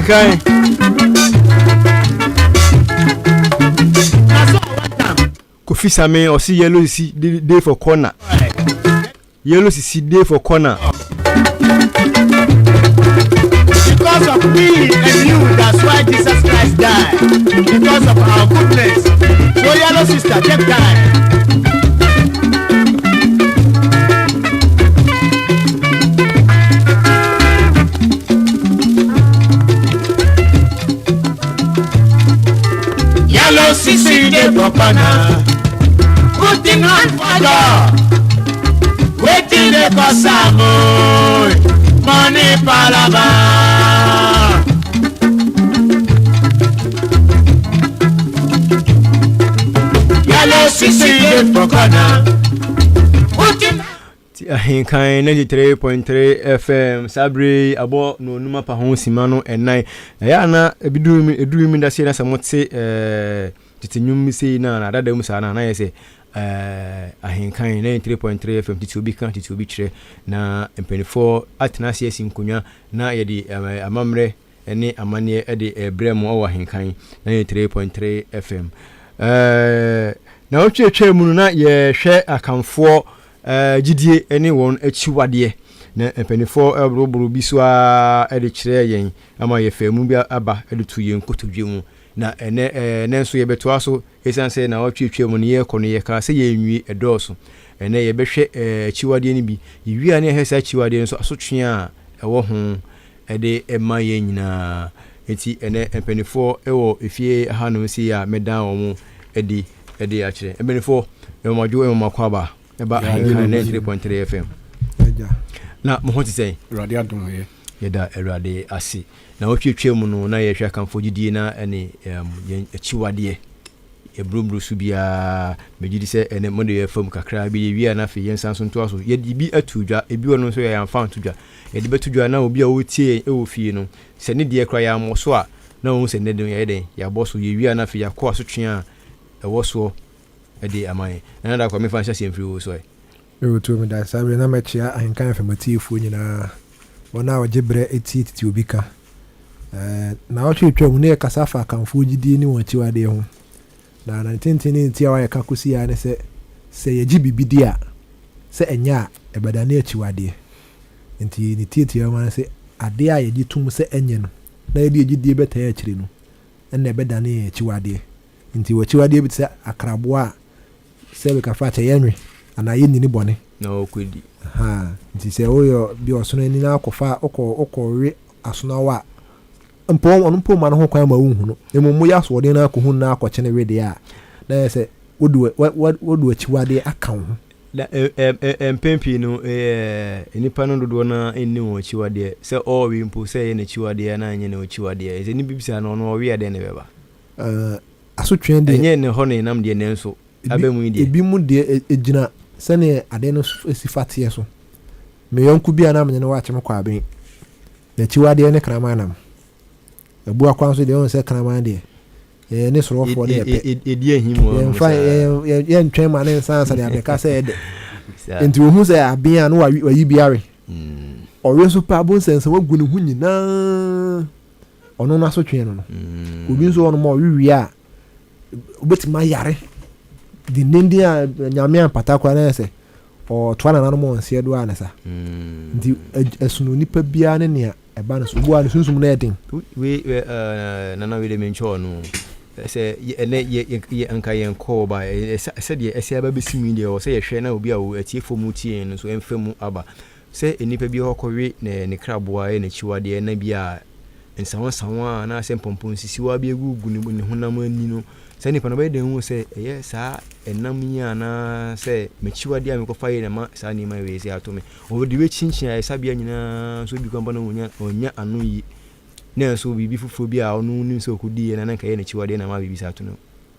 Ahenkan. Kofi Same ɔsi yellow sisi dey for corner. Yellow sisi dey for corner. Because of me and you, that's why Jesus Christ died. Because of our goodness. So yellow sister, take time. Yellow sisi dey for corner. Putting hand for door. Wetin dey cause am ooo? Money palava. Yellow sisi dey for corner. Putting Ahenkan 93.3 FM saa bere yi abɔ na onum apa ho sima no ɛnan. Ɛyɛ ana ebi duru mi eduru mi da sei na sɛ mote ɛɛ tete nnwom bi sei na na dada mu saa na na yɛ sɛ ɛɛ Ahenkan 93.3 FM tete obi ka tete obi kyerɛ na mpanimfoɔ atena ase asi nkonnwa na yɛde ɛɛ amammerɛ ne amanneɛ de rebrɛ mo wɔ Ahenkan 93.3 FM. Ɛɛ na wotwetwe mu no na yɛhwɛ Akanfoɔ ɛɛ gyidie ne wɔn akyiwadeɛ na mpanimfoɔ ɛboroboro bi so ara de kyerɛɛ yɛn ama yɛfaa mu bi aba de to yɛn nkotodwe mu na ɛnɛ ɛɛ ɛnɛ nso yɛbɛtoa so ɛsiane sɛ na wɔtwetwe mu no yɛrekɔ no yɛkaa sɛ yɛnwie ɛdɔɔso ɛnɛ yɛbɛhwɛ ɛɛ akyiwadeɛ no bi yɛwie a ne yɛhwɛ saa akyiwadeɛ no nso asotwe a ɛwɔ ho de ma yɛn nyinaa. Enti ɛnɛ mpaninfoɔ wɔ efie hanom sei a mɛdan wɔn adi de akyerɛ. Mpaninfoɔ, mema mo adwo, mema mo akwaaba ɛba Ahenkan 93.3 FM. Na mo ho te sɛn? Awurade adom yɛ. Yɛda Awurade ase. Na wɔtwetwe mu no na yɛhwɛ akamfo gyidie na ɛne yɛn akyiwadeɛ. Yɛbrobro so biara. Megye di sɛ ɛnɛ mode yɛ fam kakra bi yɛwie a na afei yɛnsan so ntoa so. Yɛde bi ato dwa, ebi wɔ no nso yɛamfa anto dwa. Yɛde bɛto dwa na obi a ɔretie yɛn wɔ fie no, sɛ ne deɛ koraa yɛammɔ so a, na wahu sɛ nnɛ de no yɛayɛ dɛn? Yɛabɔ so. Yɛwie a na afei yɛakɔ asotwe a ɛwɔ soɔ de ama yɛn. Nana Daakwa, memfa nhyɛ aseɛ mfiri wo so ɛ. Mereto me da saa bere na mɛkyea Ahenkan FM atiefoɔ nyinaa, wɔn a wɔgye berɛ tie tete obi ka. Naawɔtwe retwa mu na yɛkasa fa Akanfoɔ gyidie ne wɔn akyiwadeɛ ho. Na ne tenten ne ne tiawa a yɛka kɔsi ara ne sɛ, sɛ yɛgye biribi di a, sɛ ɛnyɛ a, ɛbɛdane akyiwadeɛ. Nti ne tiatia mu ara ne sɛ, adeɛ a yɛgye tom sɛ ɛnyɛ no, na yɛde yɛn gyidie bɛtaa akyire no, ɛna ɛbɛdane yɛn akyiwadeɛ. Nti wɔ akyiwadeɛ bi te sɛ akraboa a, sɛ bɛka fa kyɛ yɛnwe anaa yɛnni ne bɔne. Na ɔkɔdi. Ahaa, nti sɛ woyɛ bi ɔsono ani na akɔfa wokɔ wokɔwe asono awa a, mpo ɔno mpo mma no ho kwan ma wonhu no. Mmom moyɛ asoɔden na akɔhu no na akɔkye no we deɛ a, na ɛyɛ sɛ wode wode w'akyiwadeɛ aka wo ho. Na mpɛn pii no, nnipa no dodoɔ no ara nni wɔn akyiwadeɛ. Sɛ ɔrewe mpo, sɛ ɛyɛ n'akyiwadeɛ anaa ɛnyɛ n'akyiwadeɛ. Sɛ nnipa bisa no, ɔno ɔwe a dɛn na ɛbɛba? Asotweɛ deɛ. Ɛnyɛ ne hɔ na ɛnam deɛ nanso aba mu yi deɛ. Ebi mu deɛ ɛgyina sɛdeɛ adeɛ no si fa teɛ so. Me yɔnko bi a na mene no wɔ akyem kwaben, n'akyiwadeɛ ne kraman nam. Abuakwa nso deɛ wohu sɛ kraman deɛ, yɛn ne sorɔfoɔ no yɛ pɛ. Yɛdi ahim wɔ ho saa. Yɛmfa yɛntwɛn ma ne nsa ansa de abɛka sɛ ɛdɛ. Nti ohu sɛ aben a na wayi bi awe. Ɔwe nso pɛ abom sɛ nsɛm agu ne ho nyinaa. Ɔno n'asotwe no no. Obi nso wɔ nom a ɔwe wie a obetumi ayare dendenden a nyame ampata koraa na yɛ sɛ ɔtoa nananom wɔn nseɛ do a ne sa. Nti ɛsono nipa biara ne nea ɛba no so. Obi wɔ a ne sunsum no yɛ den. Wei nana wei de menkyɛ ɔno sɛ ɛnɛ yɛ yɛ anka yɛn kɔɔ ba sɛdeɛ ɛsɛ aba bɛsi mu yi deɛ wɔ sɛ yɛhwɛ na obi a atiefoɔ mu tie yɛn no nso ɛmfa mu aba Sɛ nnipa bi kɔwe ne ne kraboa yɛ n'akyiwadeɛ na bi a nsawansawa anaasɛ mpɔmpɔ nsisiwa bi agugu ne ne honam ani no, saa nipa no ɔbɛyɛ dɛn ahu sɛ ɛyɛ saa ɛnam yi anaasɛ m'akyiwadeɛ a mekɔfa yɛ na ma saa nneɛma wei sɛ ato me. Ɔde bɛkyinkyin ayaresabea nyinaa nso bi kwan na ɔnya ɔnya ano yi. Na nso biribi foforɔ bi a ɔno nim sɛ ɔkɔdiiɛ na na nka ɛyɛ n'akyiwadeɛ na ama biribi saa ato no.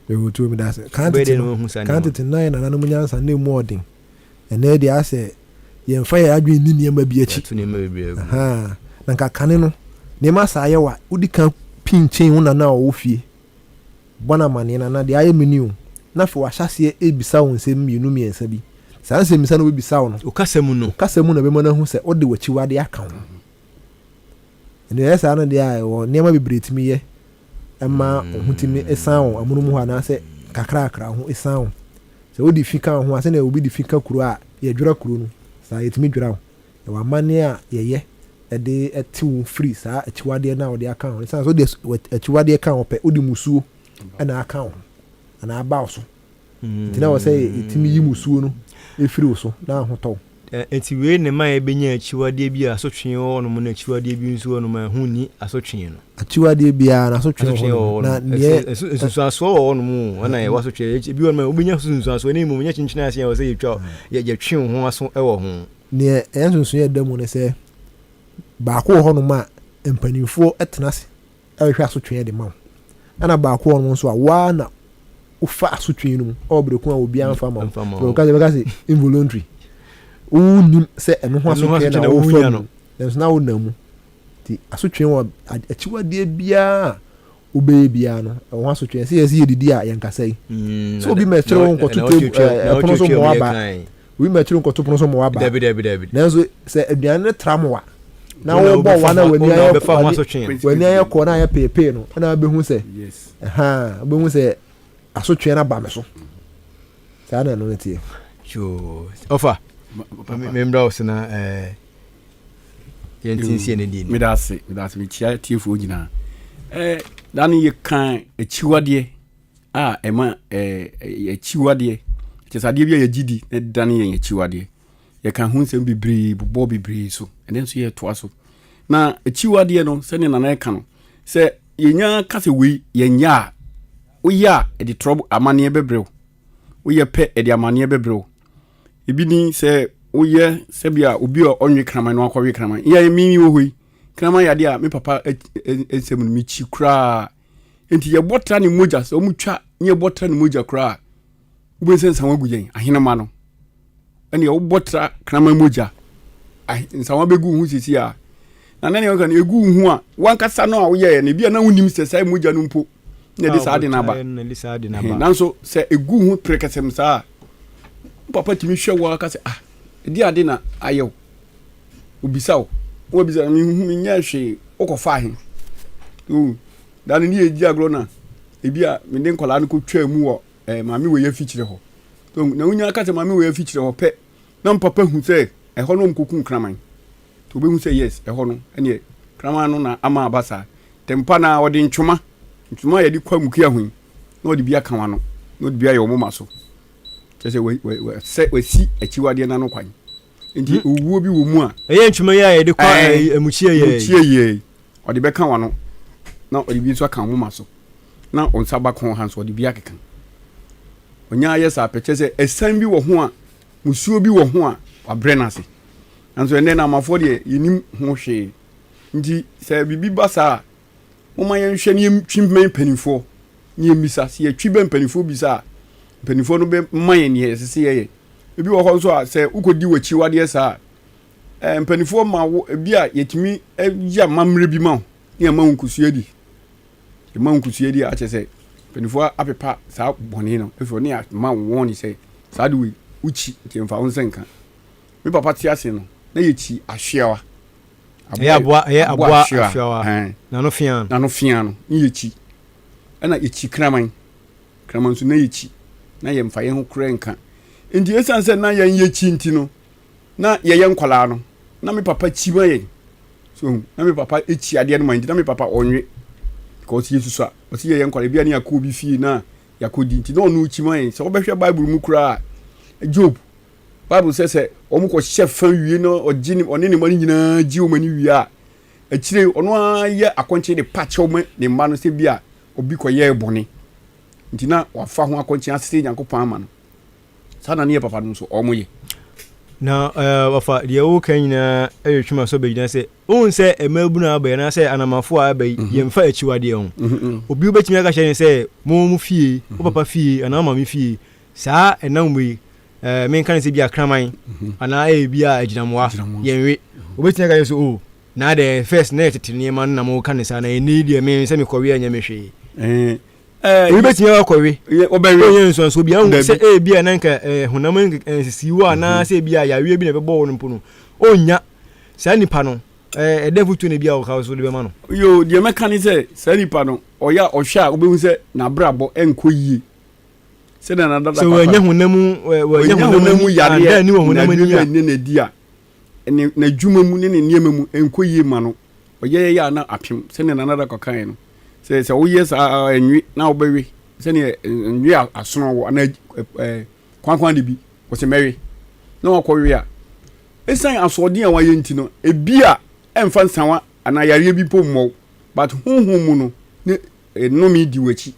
Ɛwɔ meda ase. Kan tete no, kan tete no na yɛ nananom nyansa na emu ɔden. Ɛnnɛ deɛ asɛ yɛmfa yɛn adwene nni nneɛma bi akyi. Yɛato nneɛma bebree agu. Ahaa. Na nka kane no, nneɛma saa yɛ wa, wodi kan pinkyen wo nana a ɔwɔ fie, bɔ no amanneɛ, Nana, deɛ ayɛ me ni o. Na afei wahyɛ aseɛ rebisa wo nsɛm mmienu mmiɛnsa bi. Saa nsɛmmisa no a ɔbɛbisa wo no, Wo kasa mu no. wo kasa mu na ɛbɛma no ahu sɛ wode w'akyiwadeɛ aka wo ho. Ɛno ɛyɛ saa no deɛ a ɛwɔ nneɛma bebree tumi yɛ ɛma wo ho tumi san wo amonom hɔ anaasɛ kakrakra wo ho san wo. Sɛ wode fi ka wo ho a, sɛnea obi de fi ka kuro a yɛdwera kuro no, saa yɛtumi dwera wo. Yɛwɔ amanneɛ a yɛyɛ de te wo firi saa akyiwadeɛ no a wode aka wo ho. Ɛsiane sɛ wode akyiwadeɛ ka wo pɛ, wode musuo na aka wo ho anaa aba wo so. Nti na wɔ sɛ yɛtumi yi musuo no firi wo so na ahotɔ wo. Enti wei na ɛma yɛbɛnya akyiwadeɛ bi a asotwee wɔ hɔnom na akyiwadeɛ bi nso wɔ hɔnom a ɛho nni asotwee no. Akyiwadeɛ biara no asotwee wɔ hɔnom na neɛ. Nsunsuansoɔ wɔ hɔnom o, ɛna yɛwɔ asotwee. Ebi wɔ hɔnom a wobɛnya so nsunsuansoɔ na mmom nyɛ kyenkyen ase a ɛwɔ sɛ yɛtwa yɛtwe wo ho aso wɔ ho. Neɛ ɛyɛ nsonsonoeɛ a ɛda mu ne sɛ, baako wɔ hɔnom a mpanimfoɔ tena ase hwehwɛ asotweɛ de ma wo, ɛna baako wɔ hɔnom nso a wo ara na wofa asotwe no mu ɛwɔ bere ko a obiara mfa ma wo. Wɔka sɛ bɛka sɛ involuntary. Wonnim sɛ ɛno ho asotwe na wofa mu, nanso na wonam mu. Nti asotwe wɔ akyiwadeɛ biara a wobɛyɛ biara no ɛwɔ ho asotwe. Sɛ yɛsɛ yɛdidi a yɛnkasa yi. Mm, sɛ obi mɛkyerɛ wo nkɔto table ɛpono so mmoa ba. Obi mɛkyerɛ wo nkɔto pono so mmoa ba. Nanso sɛ aduane no tra mo a na wobɔ wa na w'ani ayɛ w'ani ayɛ kɔɔ na ayɛ peepee no ɛna wobɛhu sɛ ɛhaa wobɛhu sɛ asotwe no aba me so. Saa na ɛno no teɛ. Ɔfa membra wo so na ɛɛ. Yɛnte nsi ɛne deɛ ni. Meda ase, meda ase, mekyia tiefoɔ nyinaa. Eh, da no yɛka akyiwadeɛ a ɛma eh, akyiwadeɛ kyɛ sɛ adeɛ bi a yɛgye di na ɛdane yɛn akyiwadeɛ. Yɛka ho nsɛm bebree, bobɔ bebree so. Ɛnɛ nso yɛtoa so. Na akyiwadeɛ no, sɛdeɛ nana ɛka no, sɛ yɛnya ka sɛ wei yɛnyɛ a, woyɛ a ɛde trɔbo amanneɛ bɛbrɛ wo. Woyɛ pɛ ɛde amanneɛ bɛbrɛ wo. Ebi ni sɛ woyɛ sɛbi a obi a ɔnwe kraman no akɔwe kraman. Yɛ me wɔ hɔ yi, kraman yɛ adeɛ a me papa nsɛm no mekyi koraa. Nti yɛbɔ tra ne mogya sɛ wɔn twa ne yɛbɔ tra ne mogya koraa. Wobɛhu sɛ nsawa gu yɛn ahenema no. Ɛne wobɔ tra kraman mogya nsawa bɛgu wo ho sisi a. Na na nea ɔka no egu wo ho a wankasa no a woyɛɛ no ebi a na wonim sɛ saa mogya no mpo na ɛde saa ade no aba. Nanso sɛ egu ho prekɛsɛm saa a, wo papa tumi hwɛ wo ara ka sɛ ah, ɛde ade na ayɛ wo. Obisa wo, wabisa no mehu menyɛ hwee, wokɔfa he? Oh, da no ne yɛdi agorɔ na ebi a mede nkwadaa no kɔtwaa mu wɔ eh, maame wei afikyire hɔ. Na wonya ka sɛ maame wei afikyire hɔ pɛ, na mpapa hu sɛ ɛhɔ no ɔmkɔku nkraman. Nti obehu sɛ yes, ɛhɔ no, ɛneɛ kraman no na ama aba saa. Tɛmpa no ara ɔde ntwoma, ntwoma a yɛde kɔ amukua ho yi, na ɔde bi aka w'ano, na ɔde bi ayɛ wo moma so. Kyerɛ sɛ wasɛ wasi akyiwadeɛ no ano kwan. Nti hmm. owuo bi wɔ mu a. Ɛyɛ ntwoma yi a yɛde kɔ amukyia yɛ. Amukyia yɛ ɔde bɛka w'ano, na ɔde bi nso aka wo moma so, na wo nsa bakɔn ha nso ɔde bi akeka. Ɔnya ayɛ saa pɛ kyerɛ sɛ ɛsan bi wɔ ho a musuo bi wɔ ho a wabrɛ no ase. Nanso ɛnnɛ Naamafoɔ deɛ yɛnnim ho hwee. Nti sɛ biribi ba saa a, momma yɛnhwɛ na yɛntwi mmɛn mpanimfoɔ na yɛmmisa. Sɛ yɛtwi bɛn mpanimfoɔ bisa a, mpanimfoɔ no bɛma yɛn deɛ ɛsɛ sɛ yɛyɛ. Ebi wɔ hɔ nso a, sɛ wokɔdi w'akyiwadeɛ saa a, eh, mpanimfoɔ ma wo ebi a yɛtumi yɛ amammerɛ bi ma wo na yɛma wo nkosua di. Yɛma wo nkosua di a, akyɛ sɛ mpanimfoɔ apepa saa bɔne no afiri hɔ na yɛama wo wɔn sɛ saa de wei wokyi nti mfa wo nsa nka. Me papa te ase no, na yɛkyi ahweawa. Ɛyɛ aboa ɛyɛ aboa ahweawa. N'ano fea no. N'ano fea no, ne yɛkyi. Ɛna yɛkyi kraman. Kraman nso na yɛkyi. Na yɛmfa yɛn ho koraa nka. Nti ɛsiane sɛ na yɛn yɛkyi nti no, na yɛyɛ nkwadaa no, na me papa kyi ma yɛn. So na me papa kyi adeɛ no ma nti na me papa ɔnwe. Because yɛsusua, ɔsi yɛyɛ nkwadaa, ebi a ne yɛakɔ obi fie na yɛakɔdi nti na ɔno kyi ma yɛn. Sɛ wobɛhwɛ Bible mu koraa, Job Bible sɛ sɛ wɔkɔhyɛ fa wie na ɔgye ne ɔne ne mma no nyinaa gye wɔn ani wie a, akyire ɔno ara yɛ akɔnkyen de pa kyɛw ma ne mma no sɛ bi a obi kɔyɛɛ bɔne nti na wafa ho akɔnkyen asese Nyankopɔn ama no. Saa na ne yɛ papa no nso wɔyɛ. Na wɔfa deɛ woka nyinaa ɛyɛ twema sɛ bɛgyina sɛ wohu sɛ mmaabunu a aba yi anaasɛ anamafoɔ a aba yi mhm. yɛmfa akyiwadeɛ ho mhm. obi wobɛtumi aka kyerɛ ne sɛ mo mo fie wo papa fie anaa wo maame fie Saa ɛnam wei ɛɛ menka ne sɛ bi a kraman mhm. anaa ɛyɛ bi a agyinamoa yɛnwe wobɛtumi aka sɛ o oh, na deɛ first na yɛtete nneɛma no na moka ne saa na ɛnɛ yi deɛ me sɛ mekɔwe anyɛ me hwee eh, eh, obi bɛtumi akɔwe ɔyɛ nsuansuo bi ahu sɛ ebi a na nka eh, honam nsisi wɔ anaa mhm. sɛ ebi a yareɛ bi na ɛbɛbɔ wo no mpo no ɔnnya saa nipa no. Ɛdɛn afotuo na ebi a wɔka so de bɛma no? Yoo, deɛ mɛka ne sɛ saa nipa no ɔyɛ a ɔhwɛ a wobɛhu sɛ n'abrabɔ nkɔ yie. Sɛdeɛ na dada Sɛ wɔanya honam mu wɔanya honam mu yareɛ ni wɔ honam ani a ne n'adi a ne n'adwuma mu ne ne nneɛma mu nkɔ yie ma no ɔyɛ yɛ a na apem sɛdeɛ nana dada kɔkaeɛ no sɛ sɛ woyɛ saa nwe na wobɛwe sɛdeɛ nwe a asono wɔ anaa ɛɛ kwankwan de bi wɔsɛ mɛwe na wakɔwe a Esiane asoɔden a wayɛ nti no, ebia ɛmfa nsawa anaa yareɛ bi mpo mmɔ wo, but honhom mu no, ne nnome di w'akyi.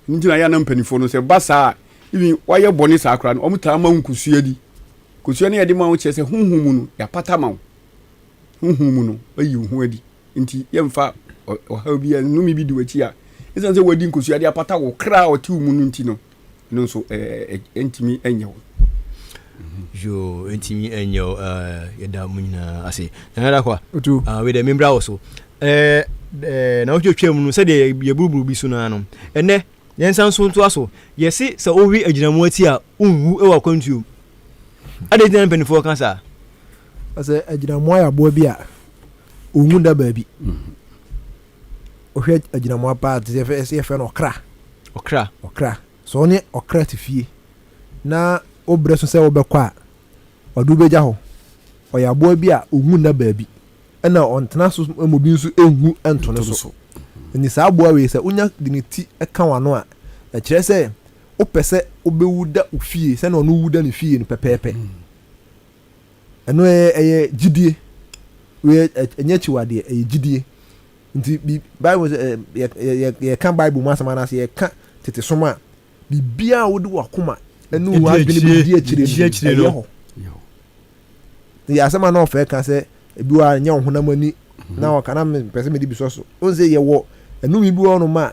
Ɛno nti na yɛ a na mpanimfoɔ no, sɛ ɛba saa a, even wayɛ bɔne saa koraa no, wɔtaa ma wo nkosua di. Nkosua no yɛde ma wo kyerɛ sɛ honhom mu no, yɛapata ma wo. Honhom mu no, wayi wo ho adi. Nti yɛmfa ɔhaw bi, nnome bi di w'akyi a, esiane sɛ wadi nkosua de apata wo kra a ɔte wo mu no nti no, ɛno nso ɛntumi nyɛ wo. Yoo, ɛntumi nyɛ wo. Yɛda mo nyinaa ase. Nana Dakwa, wei dɛ membra wo so. Na wotwatwa mu no sɛdeɛ yɛburuburu bi so no ara no, ɛnɛ yɛnsa nso ntoa so. Yɛse sɛ wowe agyinamoa ti a wonwu wɔ akwantuo mu. Adɛn nti na mpanimfoɔ ka saa? Sɛ agyinamoa yɛ aboa bi a ɔnwu da baabi. Wohwɛ agyinamoa paa te sɛ yɛfɛ yɛfrɛ no ɔkra. Ɔkra. Ɔkra. Sɛ ɔne ɔkra te fie na wobrɛ so sɛ wobɛkɔ a, ɔde wo bɛgya hɔ. Ɔyɛ aboa bi a ɔnwu nna baabi ɛna ɔntena so ma obi nso nwu nto ne so. Nti saa aboa wei sɛ wonya de ne ti ka w'ano a, ɛkyerɛ sɛ wopɛ sɛ wobɛwu da wo fie sɛnea ɔno wu da ne fie no pɛpɛɛpɛ. Ɛno ɛyɛ ɛyɛ gyidie. Wei ɛnyɛ akyiwadeɛ, ɛyɛ gyidie. Nti bi Bible sɛ ɛ yɛ yɛ yɛka Bible mu asɛm anaasɛ yɛka tete som a, biribiara a wode w'akoma ɛne wo adwene bɛdi akyire no ɛyɛ hɔ. Yɛ asɛm a na ɔfɛ ka sɛ ebi wɔ a nyɛ wo honam ani na ɔka na mepɛ sɛ mede bi sɔ so. Wohu sɛ yɛwɔ ɛnome bi wɔ hɔnom a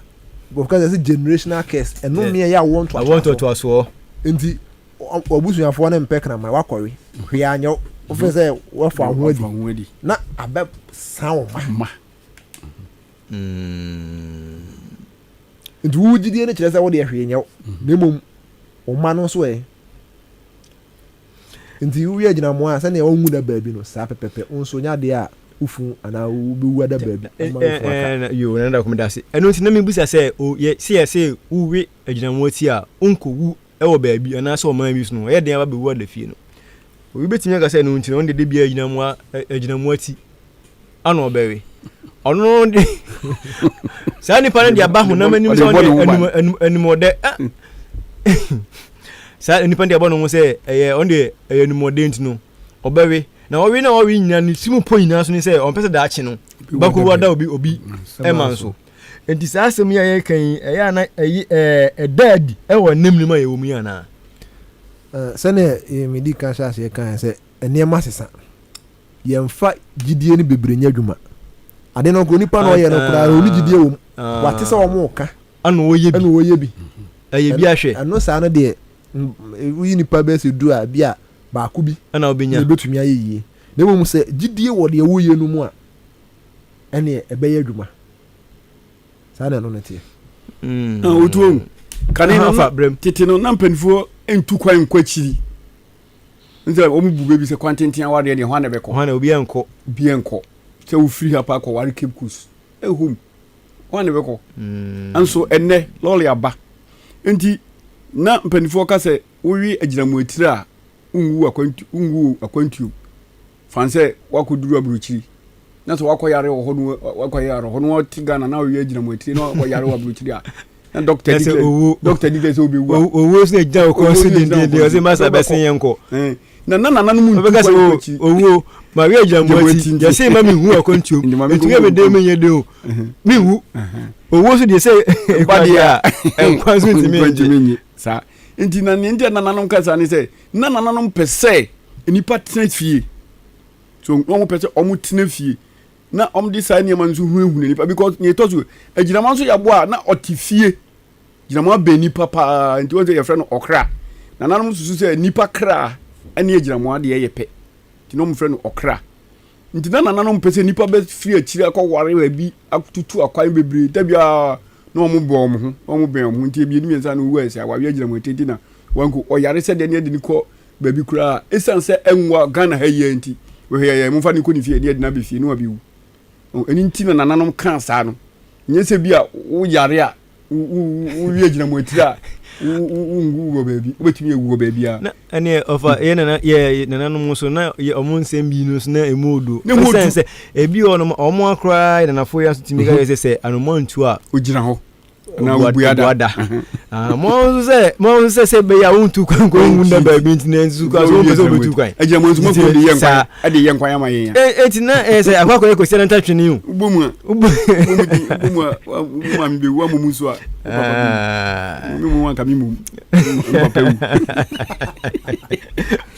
wɔka sɛ generational curse ɛnome a ɛyɛ awoɔ ntoatoasoɔ. Nti w'abusuafoɔ no mpɛ kraman wakɔwe hwee anyɛ wo wofɛ sɛ wafa ho adi na abɛ san wo ma mm. Nti wo gyidie no kyerɛ sɛ wodeɛ hwee nyɛ wo na mmom wo mma no nso ɛ nti wowie agyinamoa a sɛnea wɔnwu da baabi no saa pɛpɛpɛ wo nso nyɛ adeɛ a wofu anaa wobɛwu ada baabi ama wo funu aka. Yo, nana da kɔmda ase. Ɛno nti na mebisa sɛ sɛ yɛse wowe agyinamoa ti a wonkɔwu wɔ baabi anaasɛ ɔman bi so no, ɛyɛ den aba bɛwu ada fie no. Obi bɛtumi aka sɛ ɛno nti no, ɔno deɛ da biara agyinamoa agyinamoa ti ana ɔbɛwe. Ɔno de saa nipa no de aba honam anim sɛ ɔno anim anim animɔdɛ. Ah. Saa nipa no de aba no ho sɛ ɛyɛ ɔno deɛ ɛyɛ animɔdɛ nti no ɔbɛwe. Na ɔwe na ɔwe nyinaa ne tirim pɔ nyinaa so ne sɛ ɔmpɛ sɛ daakye no bɛkɔwu ada obi obi ɛma nso. Enti saa asɛm yi a yɛreka yi, ɛyɛ a na ɛyi ɛɛ ɛda adi wɔ nnɛ mmerɛ mu a yɛwɔ mu yi anaa? Sɛdeɛ medi kan hyɛ aseɛ kaeɛ sɛ nneɛma sesa. Yɛmfa gyidie no bebree nyɛ adwuma. Ade no koraa nipa na ɔyɛ no koraa ɔnni gyidie wɔ mu. Wate sɛ wɔreka ɛna ɔyɛ bi. Ɛna ɔyɛ bi. Ɛyɛ bi ahwɛ. Ɛno saa no deɛ woyi nipa bɛyɛ sɛ du a bi a baako bi ɛna wobɛnya na ɛbɛtumi ayɛ yie. Na mmom sɛ gyidie wɔ deɛ woyɛ no mu a ɛneɛ ɛbɛyɛ adwuma. Saa na ɛno no teɛ. Mm. Ah, wotu ohu. Kane no fa brɛm. Tete no na mpanimfoɔ ntu kwan nkɔ akyiri. Nsɛ wɔn bu baabi sɛ kwan tenten awareɛ deɛ hwan na ɛbɛkɔ. Hwan na obi nkɔ. Obi nkɔ. Sɛ wofiri ha pa akɔware Cape Coast. Ehom. Hwan na ɛbɛkɔ. Mm. Nso ɛnɛ lɔɔre aba. Nti na mpanimfoɔ ka sɛ wowe agyinamoa tiri a wonwu akwantu wonwu akwantuo. Fan sɛ wakɔduru aburokyiri na sɛ wakɔ yare wɔ hɔ no wakɔ yare hɔ no wɔte Ghana na ɔyɛ agyina mu atiri na wakɔ yare wɔ aburokyiri a na dɔkta di kɛ dɔkta di kɛ sɛ ɔbɛwu a owuo sɛ gyina okɔ so dendenden ɔsɛ masa bɛsen yɛn kɔ na na nananom ntu kwan kɔ akyi owuo ma wi agyina mu ati yɛsɛ ma mehu akwantuom nti yɛ mede menyɛ den o mehu owuo so deɛ sɛ nkwa deɛ a nkwa nso ntumi nye saa nti na nea nti a nananom ka saa ne sɛ na nananom pɛ sɛ nnipa tena fie so na wɔn pɛ sɛ wɔn tena fie na wɔn de saa nneɛma nso hunahuna nipa because nea ɛtɔ so agyinama nso yɛ aboa a na ɔte fie gyinama bɛn nipa paa nti wɔn sɛ yɛfrɛ no ɔkra nananom susu sɛ nipa kra ɛne agyinamoa deɛ yɛ pɛ nti na wɔn frɛ no ɔkra Nti na nananom mpɛ sɛ nnipa bɛfiri akyiri akɔware baabi atutu akwan bebree. Da biara na wɔn bɔ wɔn ho, na wɔn bɛn wɔn ho. Nti ebienu mmiɛnsa na owu ayɛ sɛ awareɛ agyina mu nti na wanko. Ɔyare sɛ deɛ ne yɛde no kɔ baabi koraa. Esiane sɛ ɛnwa Ghana ha yi ara nti, Wɔhwɛ yɛ momfa no nkɔ ne fie ne yɛde no abɛ fie ne wabɛwu. Ɛno nti na nananom kaa saa no. Nyɛ sɛ bi a woyare a wowie agyinamoa tiri a wonwu wɔ baabi, wobɛtumi awu wɔ baabi a. Na ɛne ɔfa yɛ nana yɛ nananom nso na yɛ ɔmo nsɛm bi no nso na emu odo. Ɛsɛn sɛ ebi wɔ nom ɔmo akora yɛ nanafo yɛ nso tumi ka yɛ sɛ sɛ anoma ntu a. Ogyina hɔ. Na obua da. Ah, mo nso sɛ mo nso sɛ sɛ bɛyɛ a wontu kwan kɔ nwu nda baabi nti na nso kwan so wɔmpɛ sɛ wobɛtu kwan. Agyina mo nso mo de yɛ nkwan ɛde yɛ nkwan ama yɛn. Eti na ɛyɛ sɛ akɔ akɔyɛ kɔsi na ntatwene o. Wobɔ mu a wobɔ mu di wobɔ mu a wo maame bɛwu amɔ mu nso a wo papa bɛwu. Me mu anka me mu papa wu.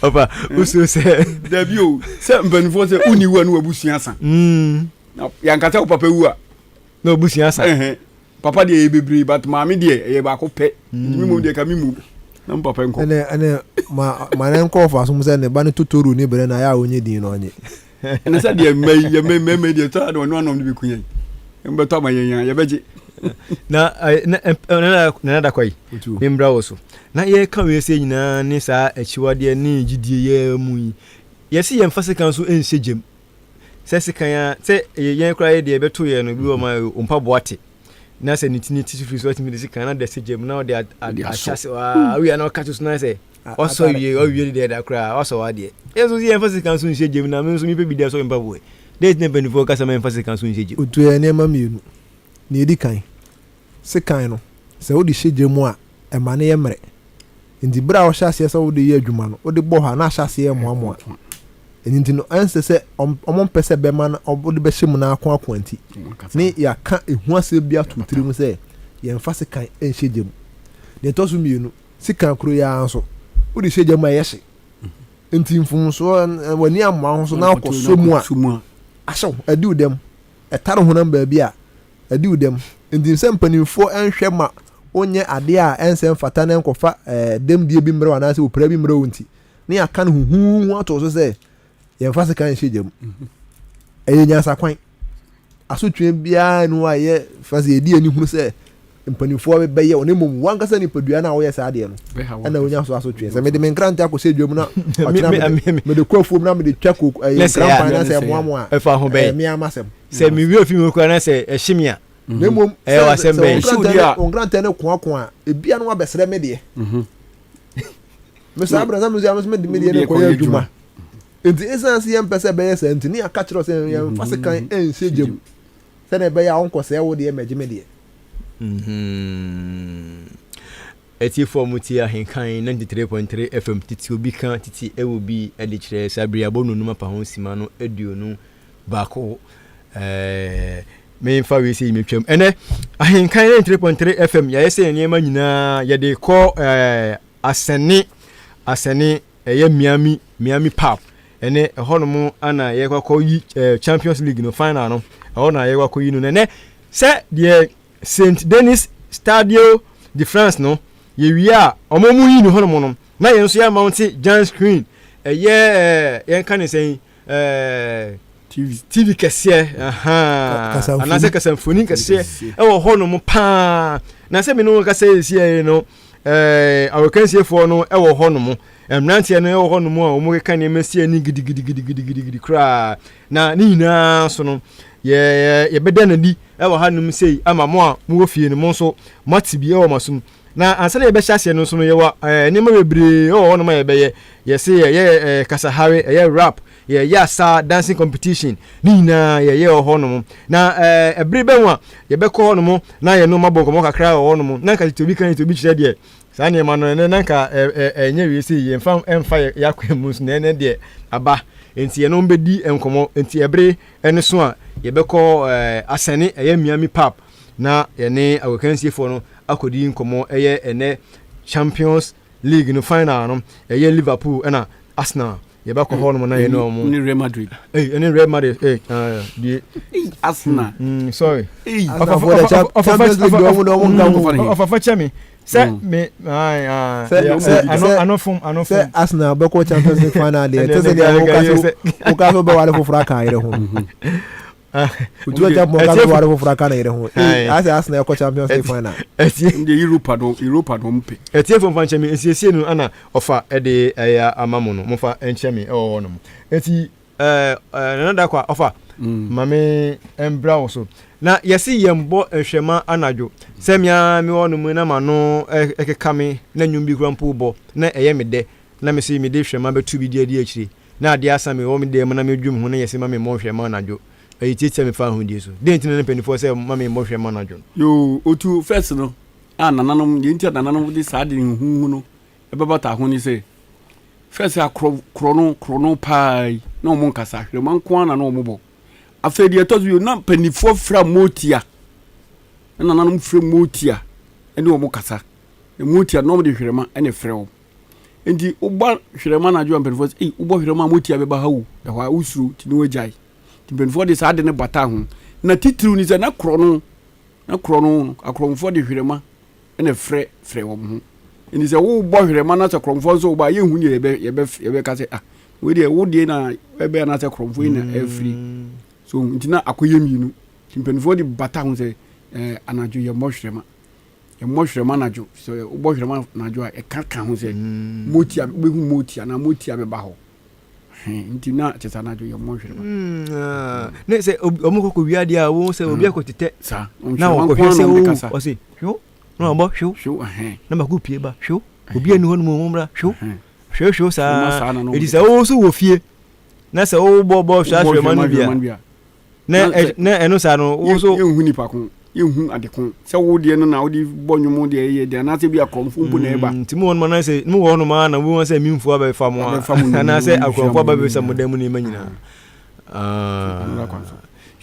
Ɔfa wosuo sɛ. Dabi o sɛ mpanimfoɔ sɛ wonni wu a ne wabusua sa. Na yɛanka sɛ wo papa wu a. Na obusua sa. Papa deɛ ɛyɛ bebree but maame deɛ ɛyɛ baako pɛ. Nti me mmom deɛ ka me mmom na me papa nkɔ. Ɛnɛ ɛnɛ ma ma ne nkɔ ɔfa so sɛ ne ba ne totoro ne brɛ na ayɛ a ɔnyɛ din na ɔnye. Ɛnɛ sɛ deɛ mma yi yɛ mma mmarima yi deɛ tɔ a na ɔno anom de bɛku yɛn. Mbɛtɔ ama yɛn a yɛbɛgye. Na na na na da kɔ yi. Membra wɔ so. Na yɛka wei sɛ nyinaa ne saa akyiwadeɛ ne gyidie yɛ mu yi. Yɛse yɛmfa sekan so nhyɛ gyam. Sɛ sekan a, sɛ ɛyɛ yɛn koraa yɛ deɛ ɛbɛto yɛn no, bi wɔ ma mpaboa te. Na sɛ ne ti ne ti so firi so atumi de sekan na de ahyɛ gya mu na ɔde ahyɛ ase waa awia na ɔka to so na sɛ ɔsɔ wie ɔwie deɛ da koraa ɔsɔ wadeɛ. Yɛn nso yɛn fa sekan so nhyɛ gya mu na me nso mepɛ bi de asɔ mpaboa yi. Dɛn nti na mpanimfoɔ kasa ma yɛmfa sekan so nhyɛ gya mu? Otu yɛ nneɛma mmienu. Nea edi kan, sekan no, sɛ wode hyɛ gya mu a, ɛma no yɛ mmerɛ. Enti bere a wohyɛ aseɛ sɛ wode yɛ adwuma no, wode bɔ hɔ a, na ahyɛ aseɛ remoamoa. Ɛno nti no, ɛnsɛ sɛ wɔmpɛ sɛ bɛma no wode bɛhyɛ mu na akoakoa nti, ne yɛaka ehu asɛm bi ato tirim sɛ yɛmfa sekan nhyɛ gya mu. Nea ɛtɔ so mmienu, sekan koro yi ara nso, wode hyɛ gya mu a ɛyɛ hye. Nti mfomsoɔ, w'ani ammoa ho so na wokɔsɔ mu a, ahyew, adi wo dɛm. Ɛtare honam baabi a, adi wo dɛm. Enti sɛ mpanimfoɔ nhwɛ ma wonyɛ adeɛ a ɛnsɛ mfata na ɛnkɔfa dɛmdie bi mmerɛ wo anaasɛ opira bi mmerɛ wo nti, ne yɛaka no huhuuhu ato so sɛ yɛmfa sekan nhyɛ gya mu. Ɛyɛ nyansakwan. Asotwe biara nni hɔ a ɛyɛ fa sɛ yɛdi ani hunu sɛ mpanimfoɔ bɛyɛ wo na mmom wankasa nipadua no a woyɛ saa adeɛ no ɛna wonya so asotwe. Sɛ mede me nkrante akɔhyɛ dwa mu na ɔkyena mede kɔ afuom na mede twa koko ɛyɛ nkrampan na sɛ ɛmoamoa a ɛfa ho bɛn ɛyɛ amasɛm. Sɛ mewie fi mu koraa na sɛ ɛhye me a na mmom ɛyɛ w'asɛm bɛn. Sɛ wo nkrantɛ no koakoa a ebia no wabɛsrɛ me deɛ. Me saa berɛ na me nso mede me deɛ no kɔyɛ adwuma. Nti ɛsiane sɛ yɛmpɛ sɛ ɛbɛyɛ saa nti ne yɛaka kyerɛ sɛ yɛmfa sekan nhyɛ gya mu sɛdeɛ ɛbɛyɛ a wonkɔsɛe wo deɛ mmɛgye me deɛ. Atiefoɔ a motie Ahenkan 93.3 FM tete obi ka tete ɛwɔ bi de kyerɛ saa bere abɔ nonum apa ho sima no 21 ɛɛ memfa wei sɛ yi metwam ɛnɛ Ahenkan 93.3 FM yɛayɛ sɛ nneɛma nyinaa yɛde kɔ ɛɛ asɛne asɛne ɛyɛ Miami Miami Pub ɛnɛ ɛhɔnom ana yɛkɔ akɔyi ɛɛ Champions League no final no ɛhɔ na yɛkɔ akɔyi no nɛnɛ sɛ deɛ Saint Denis Stadio de France no yɛwie a wɔn mu yi no hɔnom no na yɛn nso yɛ mount giant screen ɛyɛ ɛɛ yɛn ka ne sɛn ɛɛ TV TV kɛseɛ ahaa anaasɛ kasamfoni kɛseɛ ɛwɔ hɔnom paa na sɛ mene wɔn kasa yɛ si yɛ no ɛɛ awɔkansiefoɔ no ɛwɔ hɔnom mmeranteɛ no ɛwɔ hɔnom a wɔn keka nneɛma si ani gidigidigidigidi koraa na ne nyinaa so no yɛ yɛbɛda n'adi ɛwɔ hanom sei ama mo a mowɔ fie no mo nso moate bi ɛwɔ mo asom na ansa na yɛbɛhyɛ aseɛ no nso no yɛwɔ ɛɛ nneɛma bebree ɛwɔ hɔnom a yɛbɛyɛ yɛse yɛyɛ ɛɛ kasahare ɛyɛ rap yɛyɛ asa dancing competition ne nyinaa yɛyɛ wɔ hɔnom na ɛɛ ɛbere bɛn a yɛbɛkɔ hɔnom na yɛn no mabɔ nkɔmɔ kakra wɔ hɔnom na nka tete obi kan tete obi kyerɛ deɛ saa nneɛma no ɛnɛ na nka ɛnyɛ wie sɛ yɛmfa ɛmfa yɛ akwan mu nso na ɛnɛ deɛ aba nti yɛn no bɛdi nkɔmɔ nti ɛbere ɛne so a yɛbɛkɔ ɛɛ asɛne ɛyɛ Miami pub na yɛne agokansiefoɔ no akɔdi nkɔmɔ ɛyɛ ɛnɛ Champions League no final no ɛyɛ Liverpool ɛna Arsenal yɛbɛkɔ hɔ nom na yɛne ɔmo ne Real Madrid ee ɛne Real Madrid ee ah die Arsenal sorry ɔfafa kyɛ me sɛ me ano fom ano fom sɛ Arsenal bɛkɔ Champions League final deɛ ɛte sɛ deɛ woka so woka so bɛware foforɔ aka ayerɛ ho otu agya pɔn ka so ware foforɔ aka ne yere ho ee asɛ Arsenal ɛkɔ Champions League final. Ɛtie deɛ Europa no Europa no mpɛ. Ɛtie fo nfa nkyɛn mi nsiesie no ana ɔfa ɛde ɛyɛ ama mo no mo fa nkyɛn mi ɛwɔ hɔ nom eti. Ɛɛ Nana Darko a ɔfa ma me mbra wo so. Na yɛse yɛmbɔ nhwɛma anadwo. Sɛ me ara me wɔ nom na m'ano ɛkeka me na nnwom bi koraa mpo bɔ na ɛyɛ me dɛ na me se mede hwɛma bɛto bi de adi akyire na adeɛ asa me wɔ me dan mu na medwo me ho na yɛse ma me mmɔ nhwɛma anadwo. Ɛyɛ tiatia me fahodie so. Dɛn nti na na mpaninfoɔ sɛ ma me mmɔ hwɛma anadwo no? Yoo, otu first no a nananom, deɛ nti a nananom de saa de nhuhu no ɛbɛbata ho ne sɛ, first a korɔ korɔno korɔno paa yi na wɔn nkasa, hwerɛma nko ara na na wɔn bɔ. Afei deɛ ɛtɔ so bio na mpanimfoɔ fira motia, na nananom fira motia ɛne wɔn kasa. Na motia na wɔn de hwerɛma ɛna ɛfrɛ wɔn. Nti wobɔ hwerɛma anadwo a mpanimfoɔ sɛ, ei wobɔ hwerɛma a motia bɛba ha o, ɛhɔ a wosuro nti na wagyae. Nti mpanimfoɔ de saa ade no bata ho. Na titiriw ne sɛ na korɔno na korɔno akorɔmfoɔ de hwerɛma na ɛfrɛ frɛ wɔn ho. Nti sɛ wobɔ hwerɛma na sɛ korɔmfoɔ nso woba a yɛnhu deɛ yɛbɛ yɛbɛ yɛbɛka sɛ ah wei deɛ wo deɛ na ɛbɛ anaasɛ korɔmfoɔ yi na ɛfiri. Mm. So nti na akɔyɛ mmienu. Nti mpanimfoɔ de bata ho sɛ ɛɛ anadwo yɛmmɔ hwerɛma. Yɛmmɔ hwerɛma anadwo. Sɛ wobɔ hwerɛma anadwo a ɛka ka ho sɛ mm. motia wobɛhu motia anaa motia bɛba hɔ. Nti na kyɛ sɛ anadwo yɛmmɔ hwerɛma. Mm, ah. Ne sɛ ɔmo kɔkɔ wia deɛ a wɔn sɛ obi mm. akɔtetɛ na wɔkɔhwɛ sɛ o ɔse hwew na wɔbɔ hwew na baako pie ba hwew obi ani hɔ nom ɔmo mmra hwew hwew hwew saa eti sɛ wo nso wɔ fie na sɛ wobɔ bɔ hwɛ ahwɛma no bi a na na ɛno saa no wo nso yɛnhu nipa ko yɛnhu ade ko sɛ wo deɛ no na wode bɔ nnwom deɛ ɛyɛ deɛ anaasɛ bi akorɔmfo mpo na ɛba mm, nti mu wɔnom anaasɛ mu wɔ hɔnom a na wobɛhu sɛ mimfoɔ abɛfa mo a anaasɛ akorɔmfoɔ abɛbɛsa mo dan mu nneɛma nyinaa ah.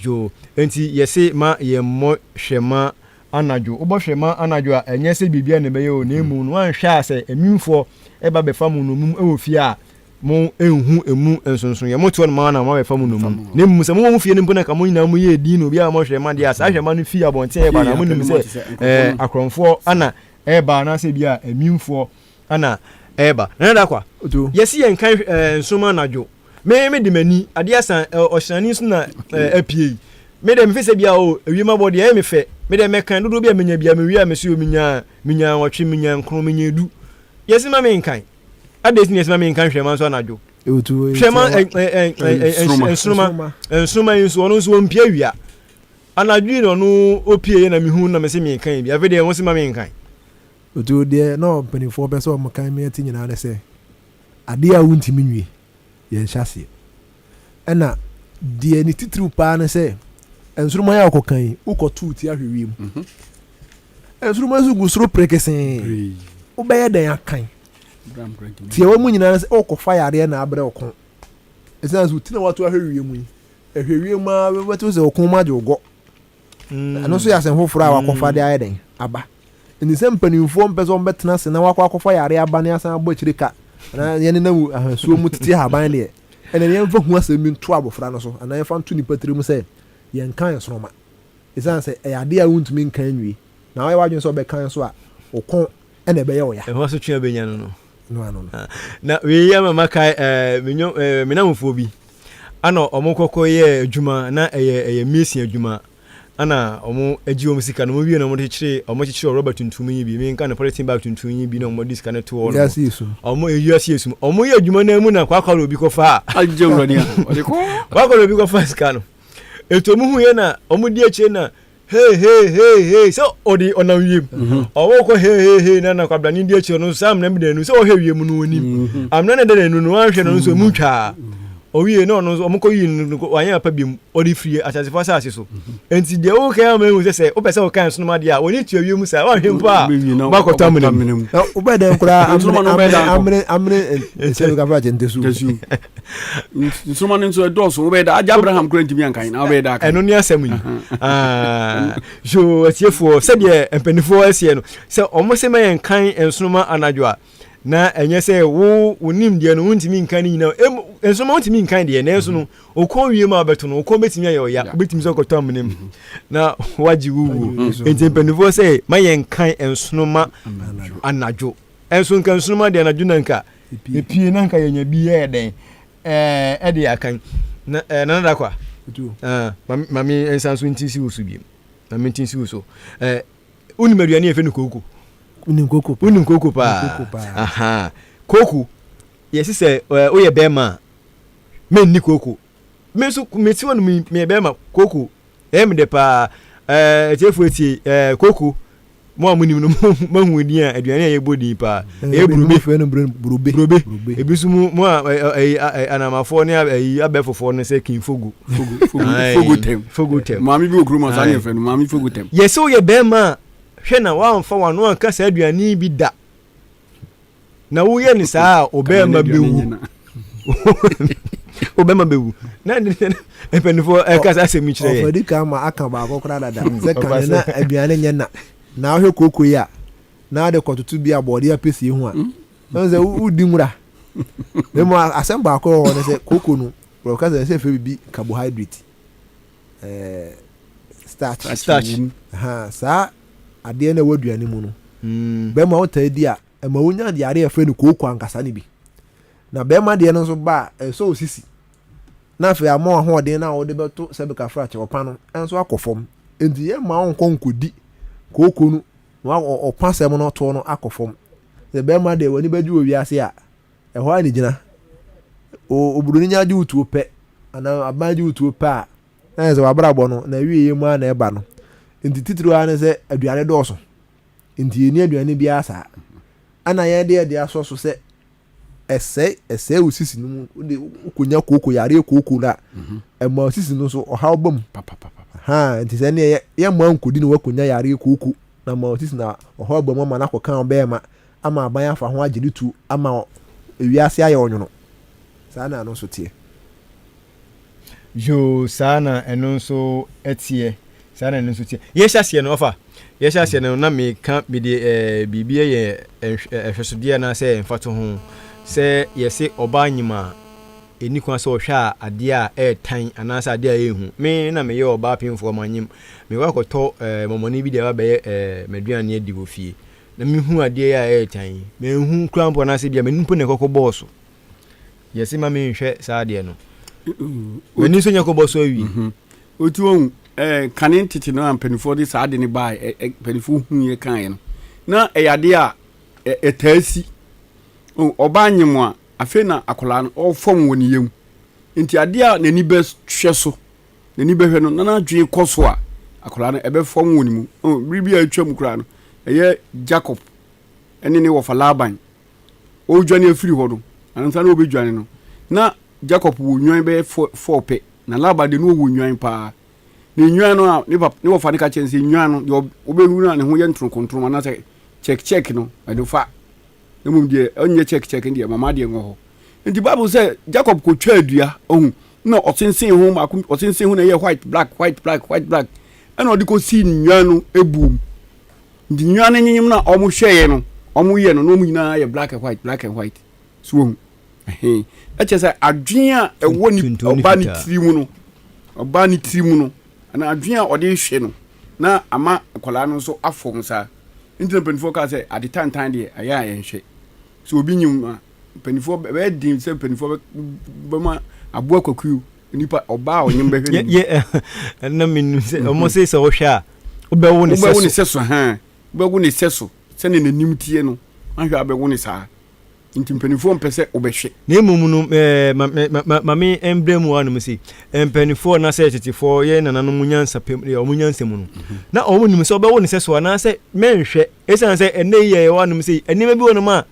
Yo, enti yɛse ma yɛmmɔ hwɛma anadwo. Wobɔ hwɛma anadwo a, ɛnyɛ sɛ biribiara na ɛbɛyɛ o, na mmom no, woanhwɛ a sɛ amimfoɔ ba bɛfa mo nnommum wɔ fie a, mo nhu emu nsonsonoeɛ. Mote hɔ nom ara na wɔabɛfa mo nnommum. Na mmom sɛ mowɔ mo fie no mpo na nka mo nyinaa moyɛɛ din na obiara ammɔ hwɛma deɛ a, saa hwɛma no fii abɔnten reba na monim sɛ ɛɛ akorɔmfoɔ ana ɛreba anaasɛ bi a amimfoɔ ana ɛreba. Nana Dakwa, yɛse yɛnkan ɛɛ nsoromma anadwo. Me me de m'ani adeɛ asan ɔhyerɛne nso na apue yi. Me deɛ mefe sɛ bia o ewiem abɔ deɛ ɛyɛ me fɛ. Me deɛ mɛkan dodoɔ bi a menya bia mewie a mese o menya menya nwɔtwe menya nkron menya edu. Yɛse ma menkan. Adɛn nti na yɛse ma menkan hwɛma nso anadwo? Hwɛma nsoroma nsoroma yi nso ɔno nso ɔmpie awia. Anadwo yi na ɔno opie yɛ na mehu na mese menkan bi. Afei deɛ wɔse ma menkan. Otu deɛ na mpanimfoɔ pɛ sɛ wɔkan me ati nyinaa ne sɛ adeɛ a wontumi nwie yɛn nhyɛaseɛ. Ɛna deɛ ne titiriw paa ne sɛ nsoromma yi a wokɔka yi wokɔto wo ti ahwɛ wiem. Mhm. Nsoromma nso gu soro perekesee. Wobɛyɛ dɛn akan? Tiawa mu nyinaa sɛ wokɔfa yareɛ na abrɛ wo ko. Ɛsiane sɛ wo ti na woato ahwɛ wiem yi, ɛhwɛ wiem ara wobɛte sɛ wo kɔn mu agye wo gɔ. Ɛno nso yɛ asɛm foforɔ a wakɔfa de ayɛ dɛn aba. Nti sɛ mpanimfoɔ mpɛ sɛ wɔbɛtena ase na wakɔ akɔfa yare aba ne asan abɔ akyire ka anaa yɛnenam ahasuo mu tete ahaban deɛ, ɛnna yɛmfa hu asɛm bi nto abɔfra no so anaa yɛmfa nto nipa tirim sɛ yɛnka nsoroma. Ɛsiane sɛ ɛyɛ adeɛ a wontumi nka nwie na woayɛ w'adwene sɛ wobɛka nso a, wo kɔn na ɛbɛyɛ wo ya. Ɛho asotwe a wobɛnya no no. No ano no. Ah, na wei ama makae eh, me nyɔ eh, me namfoɔ bi ana ɔmo kɔkɔ yɛ adwuma na ɛyɛ ɛyɛ mason adwuma ana ɔmo agye wɔn sika na ɔmo wie na ɔmo kyekyere ɔmo kyekyere rɔba tuntum yi bi menka no polythene bag tuntum yi bi na ɔmo de sika no to hɔ no ɔmo eyi ase esum ɔmo yɛ adwuma na mu na kwakwa obi kɔfa agye wura ni a ɔde kɔ kwakwa obi kɔfa sika no etu ɔmo hu yɛ na ɔmo di akyire na Hey hey hey hey sɛ ɔde ɔnam wiem mhm. ɔwɔ kɔ hey hey hey na na kwabrane di akyi ɔno nso sɛ amena bi da n'anu sɛ ɔhwɛ wiem no onim mhm. amena na ɛda n'anu no wanhwɛ no nso emu twaa mhm. ɔwie na ɔno nso ɔmo kɔ yi no wanyɛ papa biom ɔde firi asasefo asase so nti deɛ ɔwɔ kan ama ehu sɛ sɛ wopɛ sɛ ɔkan nsoroma deɛ a wɔne tua wiem saa wanhwɛ mpo a ɔbɛkɔtɔ amena mu. Wobɛ dɛn koraa amene amene amene nsɛm kafa kyɛ ntesu. Nsoroma no nso ɛdɔɔso wobɛyɛ da agya Abraham kura ntumi ankan na wobɛyɛ da akan. Ɛno ne asɛm yi. Ah, yo atiefoɔ sɛdeɛ mpanimfoɔ aseɛ no sɛ wɔn sɛ ma yɛn kan nsoroma anadwo a na ɛnyɛ sɛ wo wo nimdeɛ no wontumi nkan ne nyinaa em nsoroma wontumi nkan deɛ nanso no okɔn wie mu a bɛto no okɔn bɛtumi ayɛ ɔya wobɛtumi sɛ ɔkɔtɔ amena mu na wagye wo wuo nti mpanimfoɔ sɛ ma yɛn kan nsoroma anadwo ɛnso nka nsoroma deɛ anadwo na nka Epie na nka yɛnya bi yɛɛ dɛn ɛɛ ɛde akan na ɛɛ nana da kwa ɛɛ maame nsa nso nti si wo so biem maame nti si wo so ɛɛ wonim aduane yɛfɛ no kooko wonim kooko paa wonim kooko paa aha kooko yɛsi sɛ ɛɛ woyɛ bɛrima a menni kooko. Me nso mesi hɔ nom yi meyɛ bɛrima kooko ɛyɛ me dɛ paa ɛɛ atiefo etie ɛɛ kooko mo a mo nim no mo ahu din a aduane a yɛbɔ din paa ɛyɛ burobe burobe ebi nso mo mo a ɛyi anamafoɔ ne ɛyi abɛɛfofoɔ no sɛ kinfogo fogo tɛm fogo tɛm maame bi wɔ kurom a saa ne yɛfrɛ no maame fogo tɛm. Yɛsɛ woyɛ bɛrima a hwɛ na woamfa w'ano anka saa aduane bi da. Na woyɛ no saa a ɔbɛrima bɛwu. Ɔbɛrima bɛwu. Na mpanimfoɔ ɛka saa asɛm yi kyerɛ yɛ. Ɔfɔdi kan ma aka baako koraa dada sɛ kane na aduane nyɛ na na wohwɛ kooko yi a na ade kɔtoto bi a bɔɔde apɛsie ho a ɛhu sɛ wodi nwura. Na mmom asɛm baako wɔ hɔ ne sɛ kooko no wɔka sɛ ɛsɛ fɛ biribi carbohydrate eh, starch. Starch. Ha, saa adeɛ no ɛwɔ aduane mu no mm. bɛrima wotaa di a ɛma wonya yare a yɛfrɛ no kooko ankasa no bi. Na bɛrima deɛ no nso ba a, ɛsɔ wo sisi. Na afei ama w'ahoɔden no a wode bɛto cervical fracture ɔpa no nso akɔ fam. Enti yɛmma wo nkɔ nkɔdi kooko no na ɔpa sɛm no toɔ no akɔ fam. Sɛ bɛrima deɛ w'ani bɛgye wɔ wiase a, ɛhɔ ara na ɛgyina. Oburoni nya gye wo tuo pɛ anaa aban gye wo tuo pɛ a, na yɛ sɛ w'abrabɔ no na awieeɛ mu ara na ɛba no. Nti titiriw ara ne sɛ aduane dɔɔso. Nti yɛnni aduane biara saa. Ɛna yɛn de yɛde asɔ so sɛ ɛsɛe ɛsɛe wo sisi no mu wode wokɔnya kooko yareɛ kooko no a mhm. ɛma wo sisi no so ɔhaw ba mu ha nti sɛ ɛneɛ yɛmma nkɔdi no woakɔnya yareɛ kooko na ma wo sisi na ɔhaw ba mu ama no akɔka wo bɛɛma ama aban afa ho agye ne tuo ama ewiase ayɛ ɔnwono saa na ano nso teɛ. Yoo, saa na ɛno nso teɛ. Saa na ɛno nso teɛ. Yɛhyɛ aseɛ no, ɔfa. Yɛhyɛ aseɛ no, na meka mede ɛɛ biribi yɛ nhwɛsodeɛ anaasɛ mfatoho sɛ yɛse ɔbaa nyim a, ɛnni kwan sɛ ɔhwɛ a adeɛ a ɛretan anaasɛ adeɛ a ɛyɛ hu. Me na meyɛ ɔbaa pemfoɔ manyem. Mekɔ akɔtɔ ɛɛ mɔmɔne bi de aba bɛyɛ ɛɛ m'aduane adi wɔ fie. Na mehu adeɛ a ɛretan yi, manhu koraa mpo anaasɛ bia m'ani mpo na ɛkɔkɔ bɔɔ so. Yɛse ma menhwɛ saa adeɛ no. M'ani nso nyɛ kɔbɔ so awie. Mhm. Oti wɔn ɛɛ kane tete no a mpanimfoɔ de saa ade no baa ɛ ɛ mpanimfoɔ hu yɛ kaeɛ no na ɛyɛ adeɛ a ɛtaa si. Ɔbaa nyem a afei na akwadaa no ɔfam wɔ ne yam nti adeɛ a n'ani bɛhwɛ so n'ani bɛhwɛ no na n'adwene kɔ so a akwadaa no ɛbɛfam wɔ ne mu. Bere bi a atwa mu koraa no ɛyɛ Jacob ɛne ne wɔfa Laban ɔredwane afiri hɔ no, ansa na ɔbɛdwane no, na Jacob wɔ nnwan bɛyɛ fɔɔ pɛ, na Laban deɛ na ɔwɔ nnwan paa. Na nnwan no a ne papa ne wɔfa no ka kyerɛ no sɛ nnwan no deɛ ɔbɛhu no a ne ho yɛ ntoronkontorom anaasɛ kyɛkkyɛk no ɛno fa. Na mmom deɛ ɔnyɛ kyɛkkyɛk no deɛ mama deɛ nwɔ hɔ. Nti Bible sɛ Jacob kɔtwaa dua ɔhu na ɔsensen ho baako ɔsensen ho na ɛyɛ white black white black white black ɛna ɔde kɔsii nnwan no ebuom. Nti nnwan no nyenyem no a wɔn hwɛeɛ no, wɔn yɛ no na wɔn nyinaa yɛ black and white, black and white. So wɔn ɛhɛn. Ɛkyɛ sɛ adwene a ɛwɔ ni ɔbaa ne tiri mu no, ɔbaa ne tiri mu no, ana adwene a ɔde hwɛ no na ama nkwadaa no nso afɔm saa. Nti na mpanimfoɔ kaa sɛ ade tantan deɛ ɛyɛ a yɛnhwɛ. Sɛ obi nyim a mpanimfoɔ bɛyɛ den sɛ mpanimfoɔ bɛma aboa kwakuo nipa ɔbaa a ɔnyem bɛhwɛ ne yɛ ɛna menu sɛ ɔmo se sɛ wohwɛ a wobɛwo ne sɛ so wobɛwo ne sɛ so hɛn wobɛwo ne sɛ so sɛne n'anim tie no ahwɛ a wobɛwo ne saa nti mpanimfoɔ mpɛ sɛ wobɛhwɛ. Na mmom no ɛɛ ma ma ma ma me mbrɛ mu anom se mpanimfoɔ na sɛ tetefoɔ yɛ nananom nyansa pɛ mu wɔn nyansa mu no mhm. na wɔn nim sɛ wobɛwo ne sɛ so anaasɛ mɛnhwɛ esiane sɛ ɛnɛ yi yɛ wɔ anom sɛ nneɛma bi wɔ nom a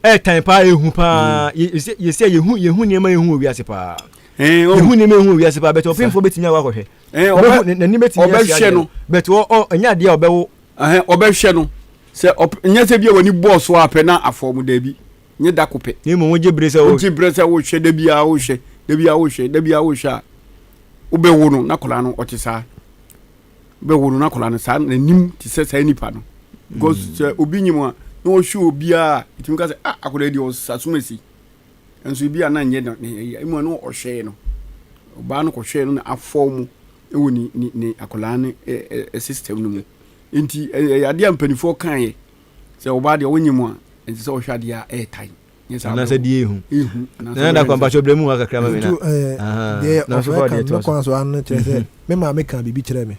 ɛtan paa ehu paa mm. yɛsɛ yɛhu yɛhu nneɛma yɛhu wɔ wiase paa yɛhu nneɛma yɛhu wɔ wiase paa bɛtɛ ɔpemfoɔ bɛtumi akɔ akɔhwɛ ɔbɛhu n'ani bɛtumi asi adeɛ no bɛtɛ ɔ ɛnyɛ adeɛ a ɔbɛwo ɔbɛhwɛ no sɛ nyɛ sɛ bi a w'ani bɔɔ so apɛ na afɔ mu daabi nyɛ da ko pɛ na mmom wogye bere sɛ wogye bere sɛ wohwɛ da biara wohwɛ da biara wohwɛ da biara wohwɛ a wobɛwo no na akwadaa no ɔte saa bɛwo no na akwadaa no saa n'anim te sɛ saa nipa no because mm. sɛ obi nyim a na ɔhwɛ obiara ɛtumi ka sɛ ah akwadaa deɛ ɔsa asi nso ebi a na nyɛ na ɛyɛ emu a na ɔhwɛɛ no ɔbaa no kɔhwɛɛ no na afɔ mu ɛwɔ ne ne ne akwadaa no ɛ ɛ system no mu nti ɛyɛ adeɛ a mpanimfoɔ kan yɛ sɛ ɔbaa deɛ ɔnyim a ɛnti sɛ ɔhwɛ adeɛ a ɛyɛ tan. Anaasɛ deɛ ehu. Nana da kwan pakyɛ brɛ mu ha kakra ma me na. Deɛ ɔfrɛ ka no kwan so ano kyerɛ sɛ me maame ka biribi kyerɛ me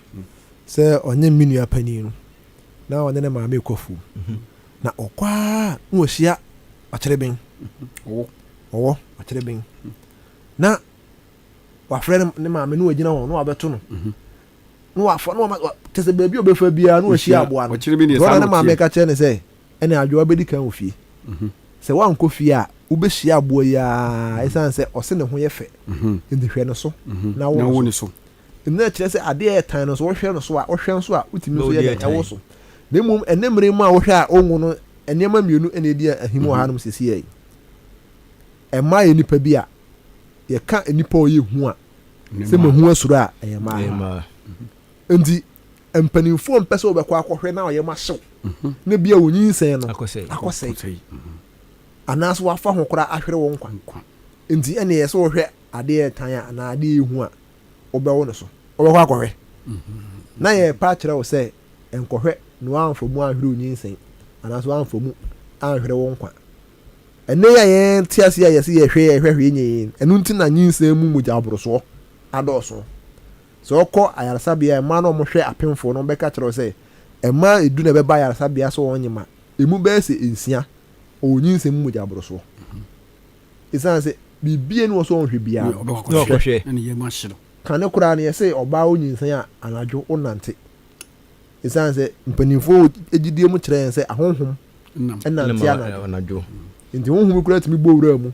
sɛ ɔnye me nua panin no na ɔne ne maame kɔ afuom na ɔkɔ a na wɔhyia ɔkyereben ɔwɔ ɔkyereben na. Wafrɛ ne maame na wagyina hɔ na wabɛto no. Na wafa na wama kyɛ sɛ baabi a ɔbɛfa biara na wahyia aboa no. Nti ɔna ne maame ka kyerɛ no sɛ ɛne adwoa bɛdi kan wɔ fie. Sɛ woankɔ fie a wobɛhyia aboa yi ara ɛsiane sɛ ɔse ne ho yɛ fɛ nti hwɛ ne so na wo ne so. Nti na ɛkyerɛ sɛ adeɛ a ɛyɛ tan no nso wohwɛ no so a wohwɛ nso a wotumi nso yɛ dɛn ɛwo so. Na mmom ɛnɛ mmerɛ yi mu a wohwɛ a wonwo no nneɛma mmienu na ɛdi ahim wɔ hanom seesei yi. Mmaa yɛ nnipa bi a yɛka nnipa a ɔyɛ hu a sɛ mahu asuro a ɛyɛ mmaa. Nti mpanimfoɔ mpɛ sɛ wɔbɛkɔ akɔhwɛ na ɔyɛ ma hyew mhm. na bi a wɔnyinsɛn no akɔsɛe anaasɛ wafa ho koraa ahwere wo nkwa. Nti ɛne yɛ sɛ wɔhwɛ adeɛ ɛtan a anaa adeɛ ɛhu a wobɛwo no so wobɛkɔ akɔhwɛ mhm. Na yɛrepa akyerɛ wo sɛ nkɔhwɛ na woamfa mu anhwere wo nyinsɛn anaasɛ woamfa mu anhwere wo nkwa. Ɛnnɛ yi a yɛte ase a yɛse yɛhwɛ yɛhwɛ hwee nyɛ yie no, ɛno nti na nyinsɛn mu mogya aborosoɔ adɔɔso. Sɛ wokɔ ayaresabea a, mmaa no a wɔhwɛ apemfoɔ no wɔbɛka kyerɛ wo sɛ mmaa edu na ɛbɛba ayaresabea sɛ wɔnyem a, ɛmu bɛyɛ sɛ nsia wɔwɔ nyinsɛn mu mogya aborosoɔ. Ɛsiane sɛ biribiara nni hɔ sɛ wɔnhwɛ biara no, hwɛ. Kane koraa no yɛse ɔbaa wonyinsɛn a anadwo wonante. Esiane sɛ mpanimfoɔ wɔ gyidie mu kyerɛ yɛn sɛ ahonhom nante anadwo nti, honhom bi koraa tumi bɔ wura mu.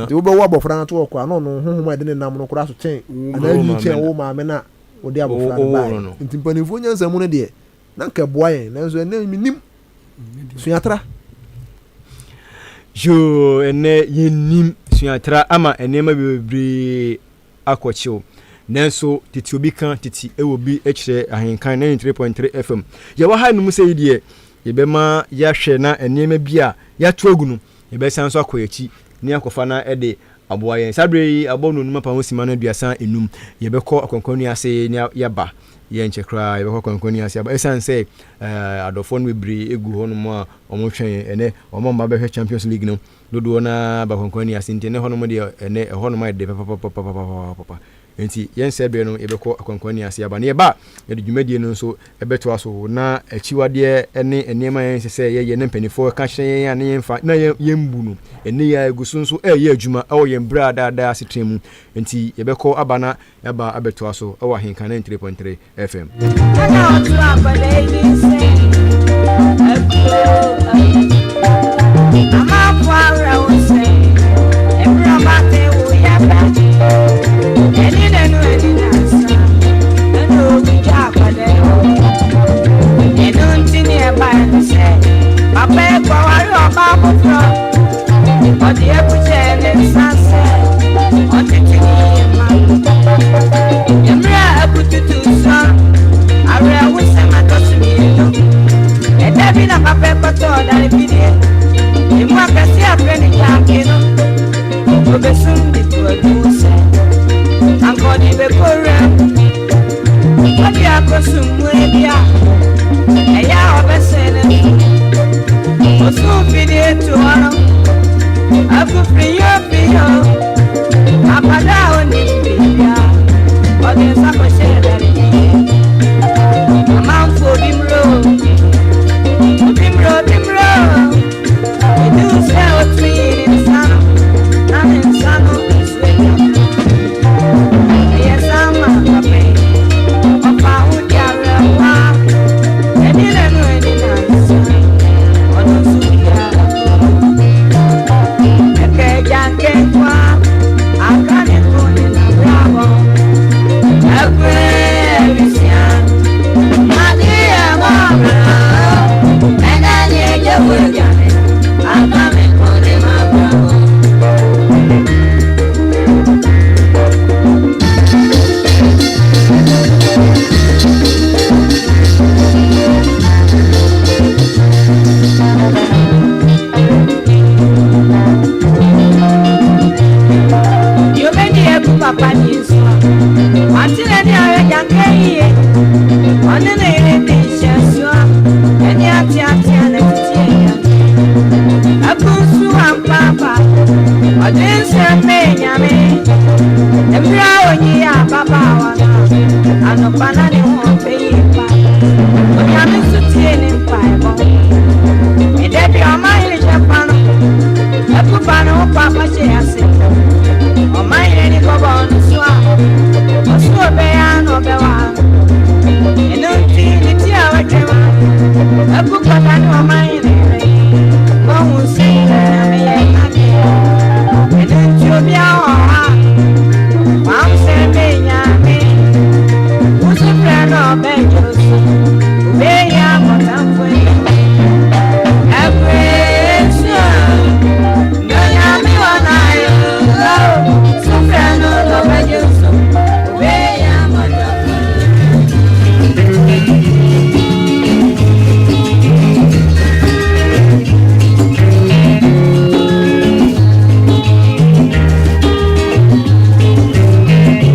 Nti wobɛwo abɔfra no to hɔ koraa na ɔno honhom a ɛde ne nam no koraa so kyɛn anaa nyin kyɛn wo maame no a wode abɔfra no baeɛ. Nti mpanimfoɔ nyansa mu no deɛ, na anka ɛboa yɛn, nanso ɛnnɛ mennim. Suatra. Yoo, ɛnnɛ yɛnnim suatra ama nneɛma bebree akɔkyew. Nanso tete obi ka tete wɔ bi kyerɛ Ahenkan 93.3 FM. Yɛwɔ ha nom sɛ yi deɛ yɛbɛma yɛahwɛ na nneɛma bi a yɛato agu no yɛbɛsan nso akɔ yɛakyi ne akɔfa na ɛde aboa yɛn. Saa berɛ yi abɔ no onum apa ho sima no 35. Yɛbɛkɔ akwankwanni ase na yɛaba. Yɛnkyɛ koraa yɛbɛkɔ akwankwanni ase aba. Ɛsiane sɛ adɔfoɔ no bebree gu hɔnom a wɔtwɛn yɛn. Ɛnɛ wɔn a wɔba bɛhwɛ Champions League no Dodoɔ no ara ba kwankwanni ase nti ɛnɛ hɔnom deɛ ɛnɛ ɛhɔnom ayɛ dɛ papapapapapapa. Nti yɛnsɛe berɛ no yɛbɛkɔ akwankwanni ase aba. Na yɛba a yɛde dwumadie no nso bɛtoa so na akyiwadeɛ ne nneɛma a ɛnsɛ sɛ yɛyɛ na mpanimfoɔ ka kyerɛ yɛn a na yɛmfa na yɛmbu no. Ɛnnɛ yi ara ɛgu so nso ɛreyɛ adwuma wɔ yɛn berɛ a daadaa asetena mu. Nti yɛbɛkɔ aba na yɛaba abɛtoa so wɔ Ahenka 93.3. FM.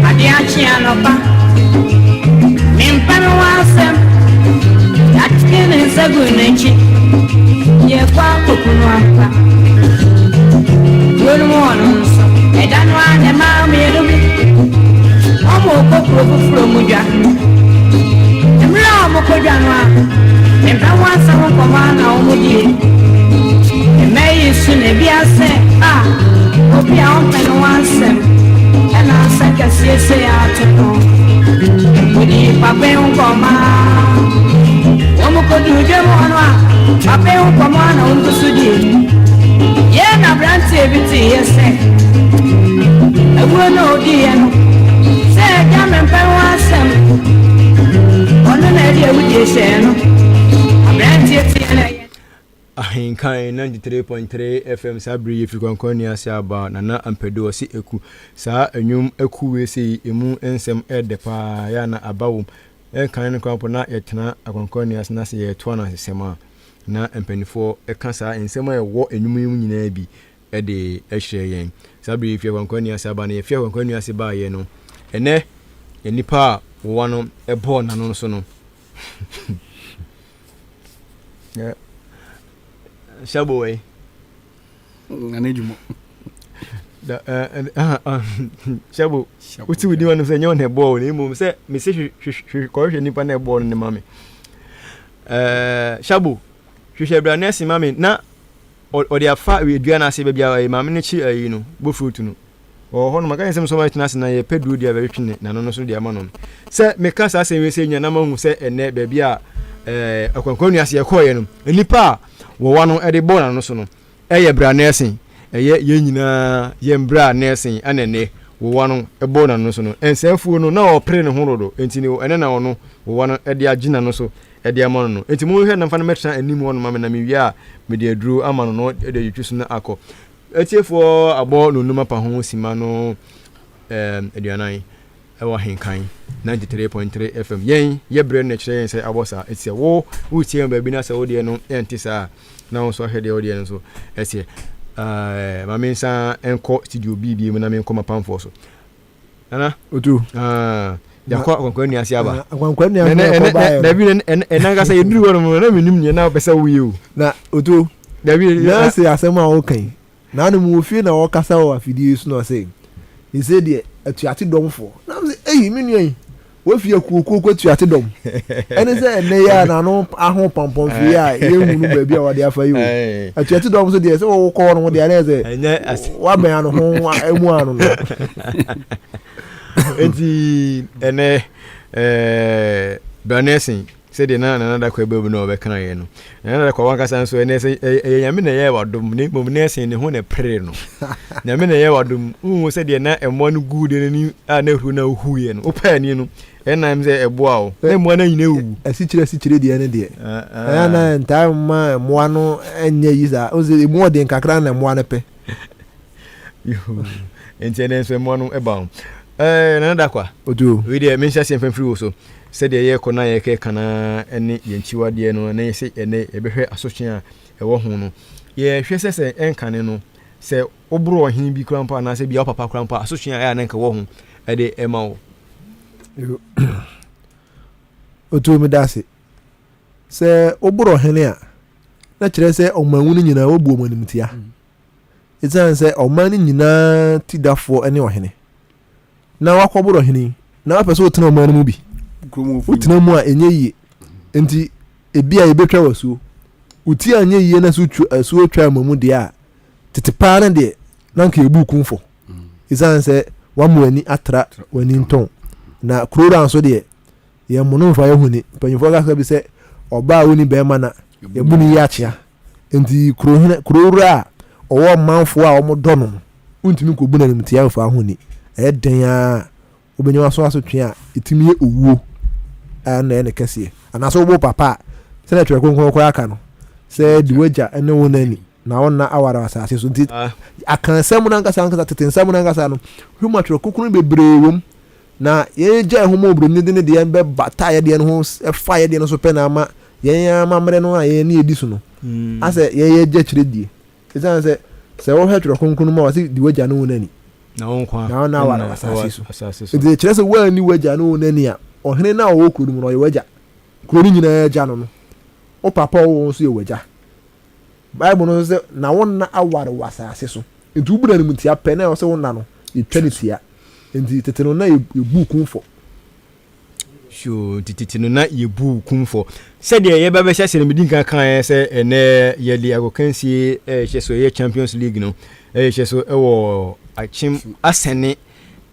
Adeɛ akye anɔpa, mempɛ me ho asɛm. Yɛatwe ne nsa gu n'akyi, yɛkɔ akɔku no ampa. Kuro no mu hɔ no nso, ɛda no ara na mmaa mmienu bi, wɔrekɔ kuro foforɔ mu dwa. Mmerɛ a wɔkɔ dwa no a, mempɛ ho asɛm nkɔmmɔ ara na wɔdie. Mmaa yi su na ebi asɛ a, obi a ɔmpɛ ne ho asɛm ɛna nsa kɛseɛ sei ato no. Wɔdii papa yi ho nkɔmmɔ ara. Wɔkɔduu dwam hɔ no a, papa yi ho nkɔmmɔ ara na wɔn nso die. Yei na aberanteɛ bi teeɛ sɛ, awuo no a ɔdiiɛ no, sɛ agya mempɛ ho asɛm. Ɔno na ɛde awudie hyɛɛ no. Aberanteɛ teɛ na ɛyɛ. Ahenkan 93.3 FM saa bere yi firi Kwankwanni ase aba Nana Ampadu ɔse Eku saa nnwom aku wei sei emu nsɛm ɛdɛ paa yɛ a na aba wom ɛnkan no koraa mpo na yɛtena Akwankwanni ase na sɛ yɛreto anansesɛm a na mpanimfoɔ ɛka saa nsɛm a ɛwɔ nnwom yi mu nyinaa bi de kyerɛ yɛn. Saa bere yi fi Akwankwanni ase aba no yɛfi Akwankwanni ase baeɛ no ɛnɛ nnipa a wɔwa no ɛbɔɔ n'ano so no Shabo wei. Nana adwuma. Da eh eh Shabo. Wosi wo di ma no sɛ nyɛ ɔna ɛbɔɔ na mmom sɛ mese hwehwɛ kɔhwehwɛ nipa na ɛbɔɔ no ne ma me. Eh Shabo hwehwɛ bra nɛɛse ma me na ɔde afa dua no ase baabi a maame no kyi ayi no bofruit no. Ɔwɔ hɔ no, maka kyerɛ sɛ mesɛ ɔbɛtena ase na yɛpɛ duro de abɛtwe ne n'ano no so de ama no. Sɛ meka saa asɛm wei sɛ nya na mahu sɛ ɛnnɛ baabi a ɛɛ akwankwaa ase yɛkɔɔeɛ no, nnipa a wɔwa no de bɔ n'ano so no ɛyɛ bra nɛɛsen, ɛyɛ yɛn nyinaa yɛn bra nɛɛsen ɛna ɛnnɛ wɔwa no bɔ n'ano so no. Nsɛmfuo no na ɔpere ne ho dodo, nti no ɛnɛ na ɔno wɔwa no de agye n'ano so de ama no no. Nti monhwɛ na mfa no mɛtena anim hɔ no ma me na mewie a mede aduro ama no na ɔde atwitwi so na akɔ. Atiefoɔ abɔ nonum apa ho sima no 40 ɛwɔ Ahenkan 93.3 FM. Yɛn yɛ berɛ no na ɛkyerɛ yɛn sɛ abɔ saa. Ɛti sɛ wo wotie yɛn baabi na sɛ wo deɛ no ɛnte saa a, na wo nso ahwɛ deɛ wo deɛ no nso ɛteɛ. Ma me nsa nkɔ studio B bi mu na menkɔ m'apamfoɔ so. Nana. Otu. Ah, yakɔ akwankwa nua ase aba. Akwankwa nua ase na ɛkɔ baayɛ. Dabi ɛna nkasa yɛ duru hɔ nom na menim nea na wopɛ sɛ woyɛ o. Na otu. Dabi. Na se asɛm a woka yi. Na ano mu wɔ fie na wɔkasa wɔ afidie so na ɔse. Ese deɛ atuate dɔmfoɔ. Na mo sɛ eyi me nua yi. Wafi akuokuo kɔ atuate dɔm. Ɛne sɛ ɛnɛ yi a n'ano aho pampɔnfo yi a yɛnhunu baabi a wɔde afa yi o. Atuate dɔm so deɛ sɛ wɔwokɔ hɔ nom deɛ ɛne sɛ wabɛn ano ho emu ano no. Enti ɛnɛ ɛɛ Branesen sɛdeɛ na Nana Dakwa baabu na ɔbɛka yɛ no. Nana Dakwa wankasa nso ɛnɛ sɛ ɛyɛ Nyame na ɛyɛ wadom na mmom nɛɛsen ne ho na ɛpere no. Nyame na ɛyɛ wadom. Wohu sɛdeɛ na mmoa no gu deɛ n'ani a na ehuru na ohuiɛ no. Wopɛ ani no ɛnam sɛ ɛboa wo. Na mmoa no nyina wuwu. Asikyire asikyire deɛ ne deɛ. Ɛyɛ na ntaa mma mmoa no nyɛ yi saa. Wohu sɛ emu ɔden kakra na mmoa no pɛ. Nti ɛnɛ nso mmoa no ba ho. Ɛɛ Nana Dakwa. Otu. Wei deɛ menhyɛ aseɛ mfa mfiri wo so. Sɛdeɛ yɛrekɔ na yɛkeka na ɛne yɛn akyiwadeɛ no na yɛsɛ ɛnɛ yɛbɛhwɛ asotwe a ɛwɔ ho no. Yɛhwɛ sɛ sɛ ɛnkane no sɛ woboro ɔhene bi koraa mpo anaasɛ bia wo papa koraa mpo a asotwe a ɛyɛ a na nka wɔ ho ɛde ɛma wo. Otu meda ase. Sɛ woboro ɔhene a na kyerɛ sɛ ɔmanwu no nyinaa wobu wɔn animtia. Esiane sɛ ɔman no nyinaa ti dafoɔ ne ɔhene, na wakɔboro ɔhene yi, na wapɛ sɛ wotena ɔman no mu bi. Wotena mu a ɛnyɛ yie. Nti ebi a yɛbɛtwa wɔ asuo. Wo ti anyɛ yie na so asuo twa ama mu deɛ a, tete paa no deɛ na nka yɛbu kumfɔ. Esiane sɛ wama w'ani atra w'ani ntɔn. Na kuro wura nso deɛ, yɛn mono mfa yɛ huni. Mpanyinfoɔ kasa bi sɛ ɔbaa a ɔnni bɛrima na yɛbu no yi akyea. Nti kurohene, kurowura a ɔwɔ ɔmanfoɔ a wɔdɔ no no, wontumi nkɔbu no animtia mfa ho nni. Ɛyɛ dɛn ara a, wobɛnya w'aso asotwe a ɛtumi yɛ owuo a ɛno na ɛyɛ ne kɛseɛ. Anaasɛ wobɔ wo papa a, sɛdeɛ Twerɛ Kronkron koraa ka no, sɛ di w'agya ne wo na ni, na wo nna aware wɔ asase so. Nti Akansɛm no ankasa ankasa, tete nsɛm no ankasa no, hwɛ mu a Twerɛ Kronkron no bebree wɔ mu. Na yɛgyae ho ma oburoni de ne deɛ bɛbata yɛ deɛ no ho fa yɛ deɛ no so pɛ na ama yɛn amammerɛ no a yɛn ani edi so no mm. asɛ yɛyɛ gya kyerɛ die. Esiane sɛ sɛ wohwɛ Twerɛ Kronkron no mu a wɔse di w'agya ne wo na ni na wo nkwa na wo na aware wɔ asase so. Nti kyerɛ sɛ woanni w'agya ne wo na ni a, ɔhene no a ɔwɔ kuro no mu no ɔyɛ w'agya. Kuro no nyinaa agya no no. Wo papa a ɔwɔ wo nso yɛ w'agya. Bible no nso sɛ na wo nna aware wɔ asase so. Nti wobu no animtia pɛ na ɛwɔ sɛ wo nna no yɛtwa no tia. Nti tete no na yɛbu kumfɔ. Sure, nti tete no na yɛbu kumfɔ. Sɛdeɛ yɛba bɛhyɛ aseɛ no medi nkan kaeɛ sɛ ɛnɛ yɛde agokansie ɛrehyɛ so ɛyɛ Champions League no ɛrehyɛ so ɛwɔ Akyem Asɛne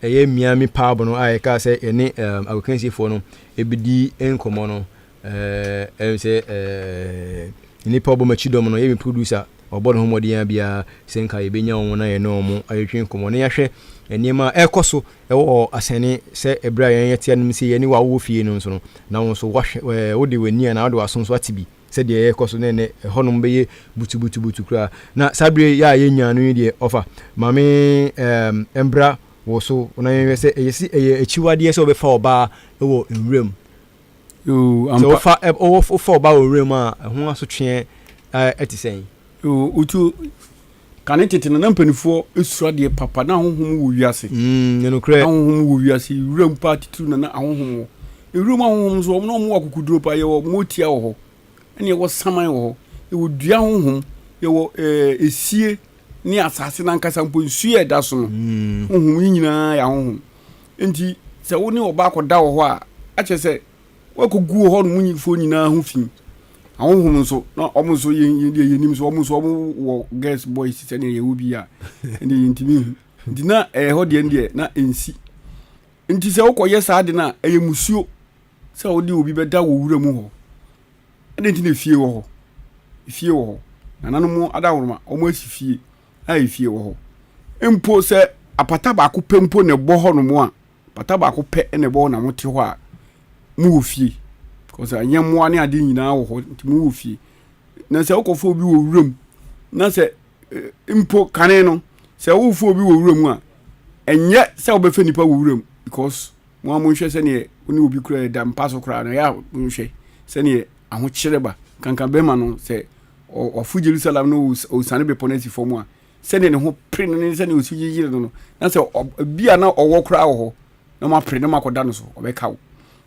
ɛyɛ Miami pub no a yɛkaa sɛ yɛne um, agokansiefoɔ no ɛbɛdi nkɔmmɔ no. Ɛɛ sɛ ɛɛ nnipa ɔbɔ m'akyi dɔm no yɛ me producer ɔbɔ ne ho mmɔden ara biara sɛ nka yɛbɛnya wɔn na yɛne wɔn ayɛtwe nkɔmmɔ na yɛahwɛ nneɛma a ɛrekɔ so ɛwɔ asɛne sɛ ɛberɛ a yɛn yɛte anom sɛ yɛne wawowɔ fie no nso no na wo nso wahwɛ ɛɛ wode w'ani anaa wode w'aso nso ate bi sɛdeɛ ɛrekɔ so na ɛnɛ ɛhɔnom bɛyɛ butubutubutu koraa na saa berɛ yɛ a yɛnya no yi deɛ ɔfa maame ɛɛm ɛmbra wɔ so na yɛnhwɛ sɛ ɛyɛ si ɛyɛ akyiwadeɛ sɛ wɔbɛfa ɔbaa wɔ nwuram. Yoo, Sɛ ampa. wofa ɛ wo wofa ɔba wɔ wuram a, ɛho asotweɛ ɛ te sɛn? Yoo, wotu kane tete no na mpanimfoɔ suro adeɛ papa na ahonhom wɔ wiase. Mm, nokorɛ. Na ahonhom wɔ wiase, wuram paa titiriw na na ahonhom wɔ. Ewuram ahonhom nso wɔn na wɔn wɔ akokoduro paa, yɛwɔ motia wɔ hɔ, ɛna yɛwɔ saman wɔ hɔ, yɛwɔ dua honhom, yɛwɔ ɛɛ esie ne asase n'ankasa mpo nsuo a ɛda so no. Mm. Honhom yi nyinaa yɛ ahonhom. Enti sɛ wo ne ɔbaa kɔda wɔ hɔ a, akyerɛ sɛ woakɔgu wɔ hɔnom nyifoɔ nyinaa ho fi. Ahonhom nso, na wɔn nso yɛn yɛn deɛ yɛnim so wɔn nso wɔn wɔ girls boys sɛdeɛ yɛwɔ bi a, ɛndeɛ yɛntumi nhu. Nti na ɛyɛ hɔ deɛ deɛ na ɛnsi. Nti sɛ wokɔyɛ saa de no a, ɛyɛ musuo sɛ wode obi bɛda wɔ wura mu hɔ. Ɛdɛn nti na efie wɔ hɔ? Efie wɔ hɔ. Nananom adaworoma, wɔn asi fie. a efie wɔ hɔ. Mpo sɛ apata baako pɛ mpo na ɛbɔ hɔnom a, apata baako pɛ na ɛbɔ hɔ na mote hɔ a, mowɔ fie. Because anyɛmmoa ne ade nyinaa wɔ hɔ nti mowɔ fie. Na sɛ wokɔfa obi wɔ wuram na sɛ eh, mpo kane no sɛ wofa obi wɔ wuram a, ɛnyɛ sɛ wobɛfa nipa wɔ wuram because mo a monhwɛ sɛdeɛ wo ne obi kura ɛda mpa so koraa no ɛyɛ a monhwɛ sɛdeɛ ahokyerɛ ba kanka bɛrima no sɛ ɔfo Jerusalem no ɔsiane bepɔ no asi fam a, sɛdeɛ ne ho pere no ne sɛdeɛ ɔsi yeyere no no, na sɛ ebi a na ɔwɔ koraa wɔ hɔ na moapere na moakɔda no so, ɔbɛka wo.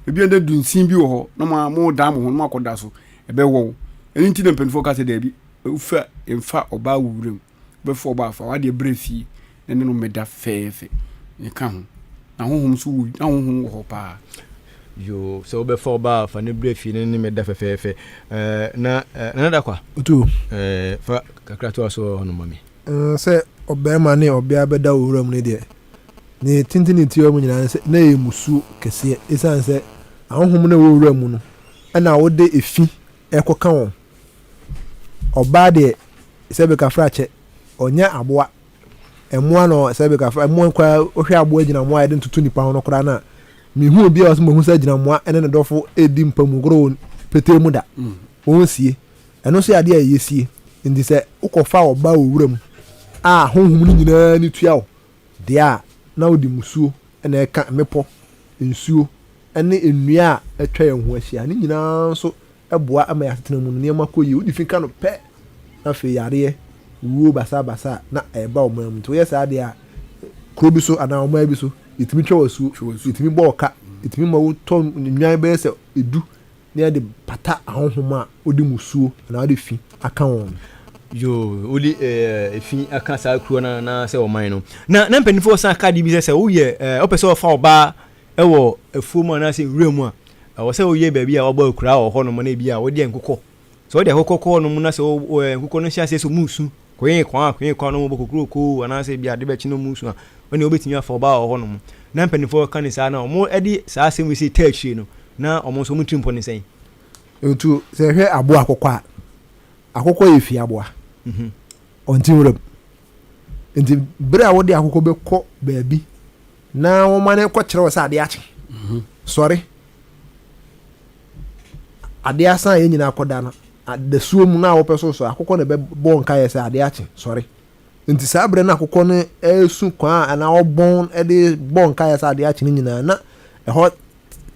Ebi a na dunsin bi wɔ hɔ na modan mo ho na moakɔda so, ɛbɛwɔ wo. Ɛno nti na mpanimfoɔ ka sɛ daabi, wofa mfa ɔbaa wɔ wuram. Wobɛfa ɔbaa fa w'adeɛ brɛ fie na ne no mmɛda fɛɛfɛ. Ɛka ho. Na honhom nso wɔ na honhom wɔ hɔ paa. Yoo, sɛ wobɛfa ɔbaa fa no brɛ fie na ne mmɛda fɛfɛɛfɛ. Ɛɛ na ɛɛ Nana Dakwa. Otu. Ɛɛ fa kakra toa so wɔ hɔnom ma me. Ɛɛ sɛ ɔbarima ne ɔbea bɛda wɔ wuram no deɛ, ne tenten ne tiawa mu nyinaa ne sɛ na ɛyɛ mmusuo kɛseɛ ɛsiane sɛ ahonhom no a ɛwɔ wura mu no na wode efi rekɔka wɔn. Ɔbaa deɛ sɛbe kafrakyɛ, ɔnyɛ aboa. Mmoa na sɛbe kafra, mmoa koraa wohwɛ aboa agyinamoa a yɛde ntoto nipa ho no koraa no a, mehu obi a ɔsɛ mahu sɛ agyinamoa ne ne dɔfo redi mpa mu goro wɔ petee mu da. Mm. Wɔnsie. Ɛno nso yɛ adeɛ a ɛyɛ sie. Nti sɛ wokɔfa ɔbaa wɔ wura mu a honhom no nyinaa ni tua wo deɛ a, na wode musuo na ɛka mmepɔ, nsuo ne nnua a atwa yɛn ho ahyia. Ne nyinaa nso boa ma yɛn asetena mu no nneɛma kɔ yie. Wode fi ka no pɛ na afei yareɛ, wuo basabasa a na ɛreba ɔman mu. Nti woyɛ saa deɛ a, kuro bi so anaa ɔman bi so, yɛtumi twa wo asuo, yɛtumi bɔ wo ka, yɛtumi ma wotɔ nnwan bɛyɛ sɛ edu na yɛde pata ahonhom a wode musuo anaa wode fi aka wɔn no. Yoo, wode eh, efi aka saa kuro no anaasɛ ɔman no. Na na mpanimfoɔ san ka adeɛ bi sɛ sɛ woyɛ eh, wopɛ sɛ wɔfa ɔbaa wɔ afuo mu anaasɛ nwura mu a, ɛwɔ sɛ woyɛ baabi a wɔabɔ akuraa wɔ hɔnom na ebi a wode nkokɔ. Sɛ wode akokɔ kɔ hɔnom na sɛ nkokɔ no hyɛ aseɛ sɛ wɔn resu, koe kwaa koe kwaa na wɔbɔ kokurokoo anaasɛ ebi ade bɛkye na wɔn resu a, ɛnna wobɛtumi afa ɔbaa wɔ hɔnom. Na mpanimfoɔ ka ne saa na wɔde saa asɛm yi sɛ taa akyire no, na wɔn nso wɔn tirimpɔ ne sɛn? Nti sɛ yɛhwɛ aboa akokɔ a, akokɔ yɛ fie aboa. Mhm. Ɔnte nwura mu. Nti bere a wode akokɔ bɛkɔ baabi na wɔma no kɔkyerɛ wo sɛ adeɛ akye mhm. sɔre. Adeɛ asa a yɛn nyinaa kɔda no, dasuo mu na wopɛ so sɔre, akokɔ na ɛbɛbɔ nkaeɛ sɛ adeɛ akye, sɔre. Nti saa berɛ no akokɔ no resu kwan a anaa ɔbɔn de bɔ nkaeɛ sɛ adeɛ akye no nyinaa na ɛhɔ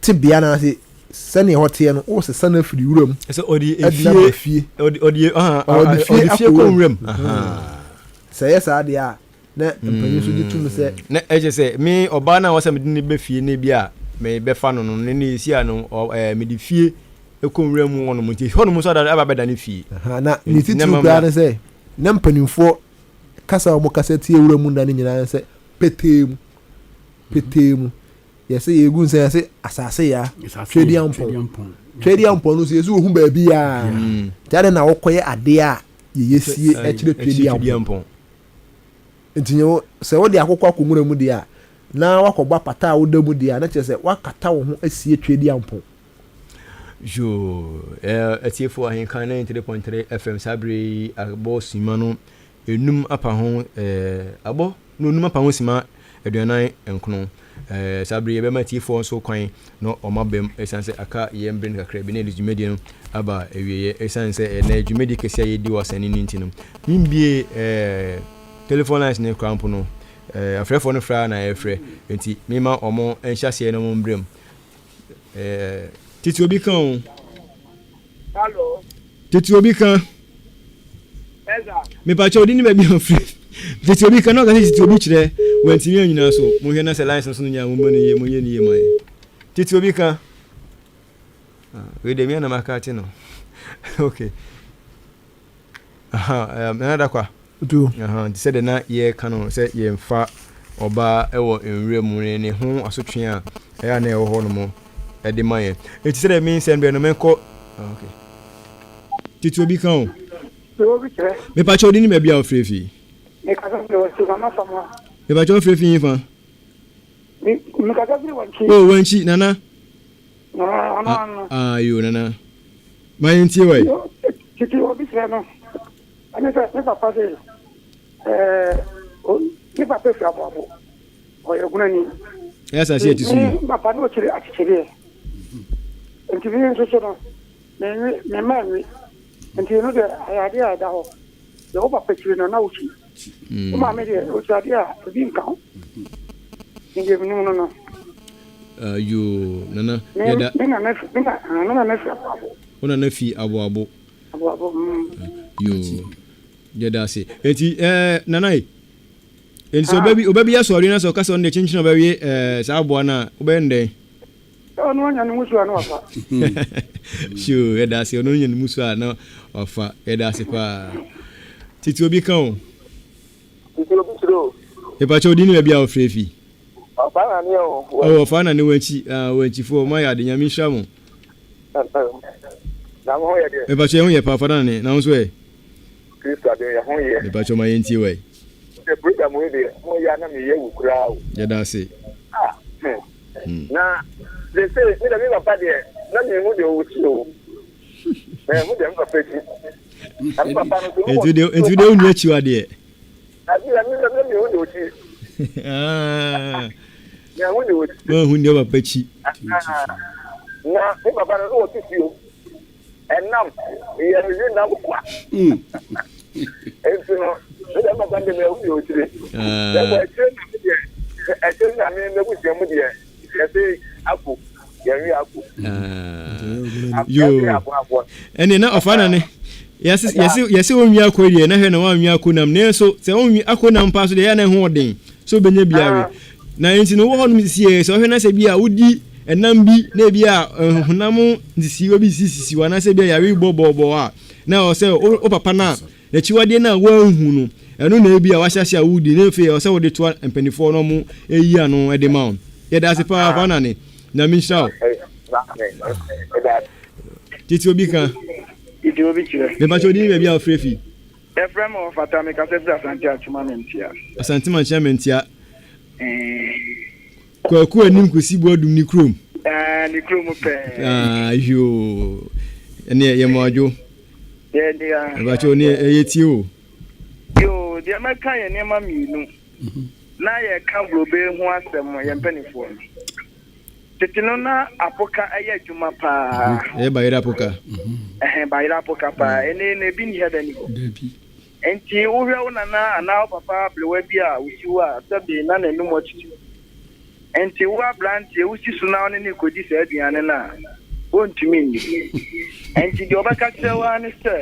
tebea no ase sɛnea ɛhɔ teɛ no wosesa no afiri wuram sɛ ɔde efie fie ɔde ɔde ɔde fie kɔ wuram sɛ ɛyɛ saa deɛ a na mpanyin nso gye tom sɛ. Na ɛkyɛ sɛ me ɔbaa no a wɔsɛ mede no bɛ fie no bi a mebɛfa no no ne ne esi a no ɛɛ mede fie kɔ nwura mu hɔnom nti hɔnom nso ada aba bɛda ne fie. Na ne titiriw koraa ne sɛ na mpanimfoɔ kasa a wɔkasa tie wura mu nna no nyinaa ne sɛ petee mu petee mu yɛsɛ yɛgu nsɛ yɛsɛ asase ya twɛdiampɔn twɛdiampɔn no nso yɛsɛ ohu baabi a nti adɛn na wɔkɔyɛ adeɛ a yɛyɛ sie kyerɛ twɛdiampɔn. Nti nyɛ wo, sɛ wode akokɔ akɔ nwura mu deɛ a, na woakɔbɔ apata a woda mu deɛ a, na kyerɛ sɛ woakata wo ho asie Tweaduampɔn. Yoo, eh, atiefo Ahenkan 93.3 FM saa bere yi abɔ sima no enum apa ho eh, abɔ no onum apa ho sima 49. Eh, saa bere yi yɛbɛma atiefoɔ nso kwan na wɔn abam ɛsiane sɛ aka yɛn bere no kakra bi na yɛde dwumadie no aba awieɛ ɛsiane sɛ ɛnɛ dwumadie kɛseɛ a yɛdi wɔ asɛnni no nti no membie eh, telephone lines no koraa mpo no eh, afrɛfoɔ no frɛ a na yɛfrɛ nti mema wɔn nhyɛ aseɛ na wɔn mbrɛ mu eh, tete obi ka o. Hello. Tete obi ka. Mepakyɛ odi ne baabi a ɔfiri. Tete obi ka na ɔka sɛ tete obi kyerɛ wantumi anyina so. Monhwɛ na sɛ lines no so no nyinaa mommɔ no yie monyɛ no yie ma yɛn. Tete obi ka. Ah, wei deɛ mea na maka ate no. Okay. Aha, um, Nana Dakwa. Tu. Aha, nti sɛdeɛ na yɛreka no sɛ yɛmfa ɔbaa wɔ nwura mu ne ne ho asotwe a ɛyɛ a na ɛwɔ hɔ nom de ma yɛn. Nti sɛdeɛ me nsɛm deɛ no menkɔ. Ah, okay. Tete obi ka o. Obi kyerɛ. Mepakyɛ odi ne baabi a ɔfrɛ fi. Mekasa firi wɔ Sukama fam ha. Mepakyɛ ɔfrɛ fi hefa? Mekasa firi Wankyi. Oh, Wankyi, Nana. Ah, ano ano. Ah, yo, Nana. Ma yɛn tie wai. Tete obi kyerɛ no. Ɛne sɛ ne papa de ɛɛ ne papa firi aboabo. Ɔyɛ gunani. Ɛyɛ asase ɛte so yi. Ne papa no ɔkyerɛ akyekyedeɛ. Nti bi nso so no. Menwe, memma nwe. Nti ɛno deɛ ayɛ adeɛ a ɛda hɔ. Deɛ wo papa kyiri no na wokyi. Wo maame deɛ ɔkyi adeɛ a ebi nka ho. Me deɛ menim no no. Uh, yoo, nana, yɛda. Me nana fi, me na, ah, me nana fi Aboabo. Wo nana fi Aboabo. Aboabo, mm. Yoo, yɛda ase. Enti, eh, nana yi. Enti sɛ ɔba bi, ɔba bi asɔre na sɛ ɔka sɛ ɔno deɛ kyenkyen ɔbɛwe eh, saa aboa no a, wobɛyɛ no dɛn? Sɛ ɔno anya ne musu a na wafa. Sure, yɛda ase. Ɔno anya ne musu a na wafa. Yɛda ase paa. Titi obi ka o. Titi obi kyerɛ o. Mepakyɛ odi ne baabi a ɔfrɛ fi. Ɔfa na ne o. Oh, ɔfa na ne wankyi. Ah, wankyifoɔ, ɔmo ayɛ ade. Nyame nhyira mo. Na mo ho yɛ deɛ. Mepakyɛ ho yɛ paa, ɔfa na ne. Na wo nso ɛ? Kristo adom yɛ ho yɛ. Mepakyɛ ma yɛntie wai. Sɛ program yi deɛ mo yɛ a na meyɛ wu koraa o. Yɛda ase. Ah, hmm. Na seesei me deɛ me papa deɛ na menhu deɛ ɔwɔ ti o. Menhu deɛ me papa ti. Na me papa no so Nti deɛ nti deɛ wonni akyiwa deɛ. Ade a me na menhu deɛ ɔti. Menhu deɛ ɔti. Menhu deɛ papa kyi. Na me papa no so ɔte fie o. Ɛnam yɛwe nam kwa. Nti no me deɛ me papa deɛ mehu deɛ ɔkyire. Na mmom akyire na me deɛ akyire na me m'abusua mu deɛ yɛse ako yɛnwe ako. Yoo ɛne na ɔfa na ne yɛse yɛse yɛse onwi ako deɛ na hwɛ na wanwi ako nam nanso sɛ onwi ako nam paa so deɛ yɛ na ɛho ɔden sɛ obɛnya biara Na enti no wowɔ hɔnom sisiɛ, sɛ wohwɛ na sɛ bi a wodi ɛnam bi na ebi a honam nsisiiwa bi sisisisi hɔ anaasɛ bi a yare bɔ bɔɔbɔɔ a, na ɛwɔ sɛ wo papa no a n'akyiwadeɛ no a woanhu no, ɛno na ebi a wahyɛ ase a wodi, na afei ɛwɔ sɛ wode toa mpanimfoɔ na wɔn ɛyi ano de ma wo. Yɛda ase paa, Fa Nane. Nyame nhyira wo. Tete obi ka. Tete obi kyerɛ. Mepakyɛ odin ne baabi a wofrɛ fi. Yɛfrɛ me Ɔfata, mekasa firi Asante Akyem Amantia. Asante Mankyea Amantia. Kwaku anim kɔsi Boadum ne kurom. Ah, ne kurom pɛɛ. Ah, yoo. Ɛneɛ yɛ mo adwo. Ɛbakyɛ ne ɛyɛ tie o. Yoo, deɛ mɛka yɛ nneɛma mmienu. Na yɛka burobe ho asɛm yɛn mpanimfoɔ no. Tete no na apoka yɛ adwuma paa. Ɛyɛ bayerɛ apoka. Ɛhɛn, bayerɛ apoka paa. Ɛnɛ no ebi nni ha da ni hɔ. Nti wohwɛ wo nana anaa wo papa aberewa bi a osi hɔ a, sɛbe na n'anum atutu. Nti wo aberanteɛ wosi so na wo ne no rekɔdi saa aduane no a, wontumi nni. Nti deɛ ɔbɛka kyerɛ wo ara ne sɛ,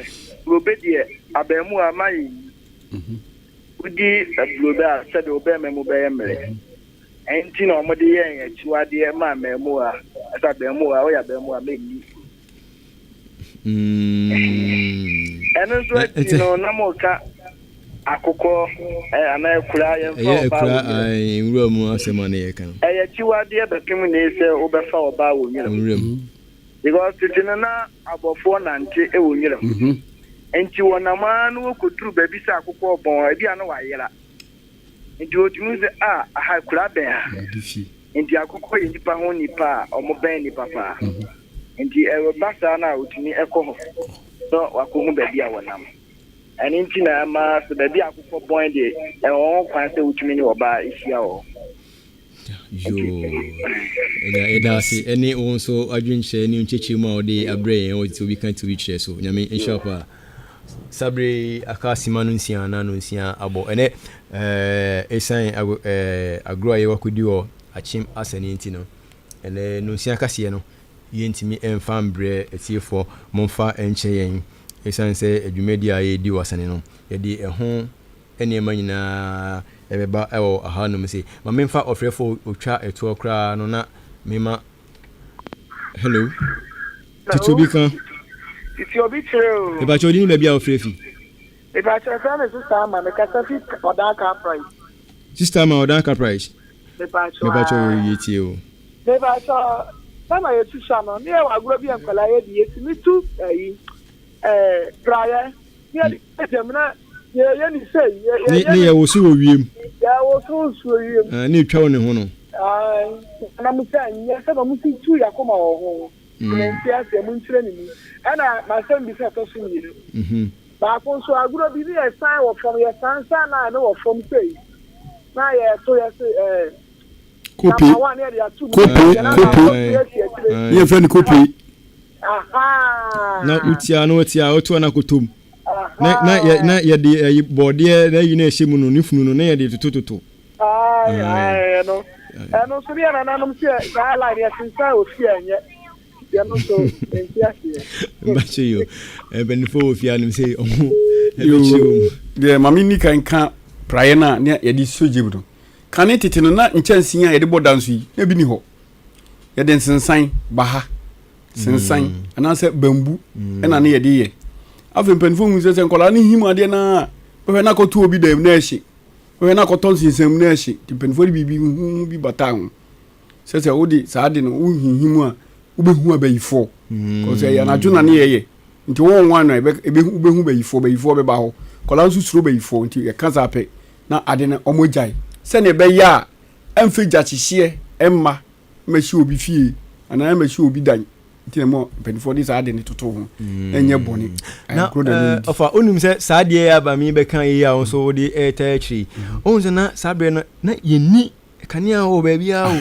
burobe deɛ, abaamuwa mma yɛnni. Wodi burobe a, sɛbe wo bɛrima mu bɛyɛ mmerɛ. Ɛnti na wɔde yɛɛ yɛn akyiwadeɛ maa mmaamua, sɛ abaamua, woyɛ abaamua mɛnni. Ɛno nso akyi no, na moka akokɔ anaa akura, yɛmfa ɔbaa wɔ nwuram. Nwura mu asɛm a na yɛka no. Ɛyɛ akyiwadeɛ bɛpem nnɛ yi sɛ wobɛfa ɔbaa wɔ nwuram. Because tete no na abɔfoɔ nante wɔ nwuram. Nti wɔnam ara na wɔkɔduru baabi sɛ akokɔ rebɔn a, ebi a na wayera. Nti otumi hu sɛ, ah, aha akura bɛn ha. Nti akokɔ yɛ nnipa ho nnipa a wɔbɛn nnipa paa. Nti ɛba saa no a otumi kɔ hɔ na wakɔhu baabi a wɔnam. Ɛno nti na ɛma sɛ baabi a akokɔ bɔn deɛ, ɛwɔ ho kwan sɛ wotumi ne ɔbaa hyia wɔ hɔ. Yoo, ɛda yɛda ase ɛne wo nso adwenkyerɛ ne nkyɛkyerɛ mu a wode abrɛ yɛn wɔ tete obi ka tete obi kyerɛ so. Nyame nhyira wo paa. Saa bere yi aka sima no nsia na no nsia abɔ. Ɛnɛ ɛɛ esan ago ɛɛ agorɔ a yɛwɔ akɔdi wɔ Akyem Asani nti no, ɛnɛ no nsia kaseɛ no yɛntumi mfa mbrɛ atiefoɔ. Momfa nkyɛ yɛn. Esiane sɛ dwumadi a yɛredi wɔ Asani no, yɛde ɛho nneɛma nyinaa ɛbɛba wɔ ahanom sei. Ma memfa ɔfrɛfoɔ ɔtwa ɛtoɔ koraa no na mema Hello. Titi obi ka. Titi obi kyerɛ o. Mepakyɛ odi ne baabi a ɔfrɛ fi. Mepakyɛ fɛ me sista ama me kasa fi ɔdan car price. Sista ama ɔdan car price. Mepakyɛ Mepakyɛ o yɛ tie o. Mepakyɛ sama yɛ susua no ne yɛ wɔ agorɔ bi nkɔla yɛ di yɛ tumi tu ɛyi ɛɛ praeɛ. Ne ne yɛ woso wɔ wiem. Yɛ woso nsuo wiem. Ah, ne etwa wo ne ho no. Ah, na mo sɛ nyɛ sɛ na mo si tu yakoma wɔ ho. Ne nti aseɛ mo nkyerɛ ne mu. Ɛna masɛm bi sɛ ɛtɔ so mmienu. Mhm. Baako nso agorɔ bi ne yɛ san wɔ fam yɛ san san na ne wɔ fam sei. Na yɛ to yɛ se ɛɛ. Kope. Kope kope. Ne yɛ fɛ no kope. Na wotia na wotia wotoa na kotom. Na na yɛ na yɛde ɛyi bɔɔdeɛ na ɛyi na ɛhyɛ mu no ne funu no na yɛde totototo. Ae ae ɛno ɛno nso ne yɛ nananom sɛ saa line yɛsensan wɔ fie ɛnyɛ yɛno nso nti aseɛ. Mbakyɛ yo mpanimfoɔ wɔ fie anom sɛ ɔmo ɛbɛkyerɛ wɔ mu. Deɛ maame ni kan ka praeɛ no a ne yɛde sɔ gyem no kane tete no na nkyɛnsee a yɛde bɔ da nso yi na bi ni hɔ yɛde nsensan baha sensan mm. anaasɛ bambu mm. ɛna ne yɛde yɛ afei mpanimfoɔ hu sɛ sɛ nkwadaa no him adeɛ no a bɛhwɛ no akɔto obi dam na ɛhye bɛhwɛ no akɔtɔ nsensɛn mu na ɛhye nti mpanimfoɔ de biribi huhu bi bata ho sɛ sɛ wode saa de no wohinhim a wobɛhu abayifoɔ mm. kɔsɛ ɛyɛ anadwo na ne yɛyɛ nti wɔn wɔn ano ɛbɛhu wobɛhu bayifoɔ bayifoɔ bɛba hɔ nkwadaa nso suro bayifoɔ nti yɛka saa pɛ na ade no wɔn agyae sɛnea ɛbɛyɛ a ɛmfa gya hyehyeɛ mma mmɛhye obi fie anaa mmɛhye obi dan nti na mo mpanimfoɔ de saa ade no toto ho mm. ɛnyɛ bɔne na ɔfa onim sɛ saa adeɛ yɛ aba mi bɛka yi a nso wode ɛreta akyiri yi ɔhu sɛ na saa berɛ no na yɛnni kanea wɔ baabi a o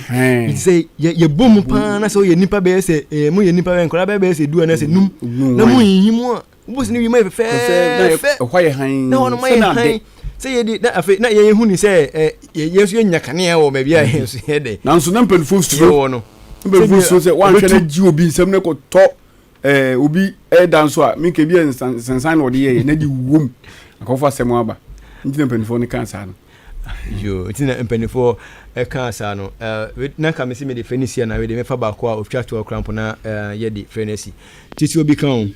nti sɛ yɛbɔ mu paa na sɛ woyɛ nnipa bɛyɛ sɛ moyɛ nnipa bɛyɛ nkwadaa bɛyɛ sɛ du anaasɛ num na moyiyi mu a Wobɔ sini wiem ayɛ fɛfɛɛfɛ. Ɛhɔ ayɛ hann. Na hɔ nom ayɛ hann. Sɛ yɛde na afei na yɛn hu ni sɛ ɛ yɛn nso yɛnya kanea wɔ baabi a yɛn nso yɛ dɛ. Nanso na mpanimfoɔ suro. Yɛwɔ no. Mpanimfoɔ suro sɛ wɔanhwɛ na gye obi nsam na kɔtɔ ɛɛ obi ɛda nso a minka ebi yɛ nsansan na ɔde yɛyɛ na de wom akɔfo asɛm aba nti na mpanimfoɔ no kaa saa no. Yoo nti na mpanimfoɔ ɛkaa saa no ɛɛ na nka mesi mede frɛ no si anaa wede mɛfa baako a otwa toɔ koraa mpo na ɛɛ yɛde frɛ no asi. Titi obi ka o.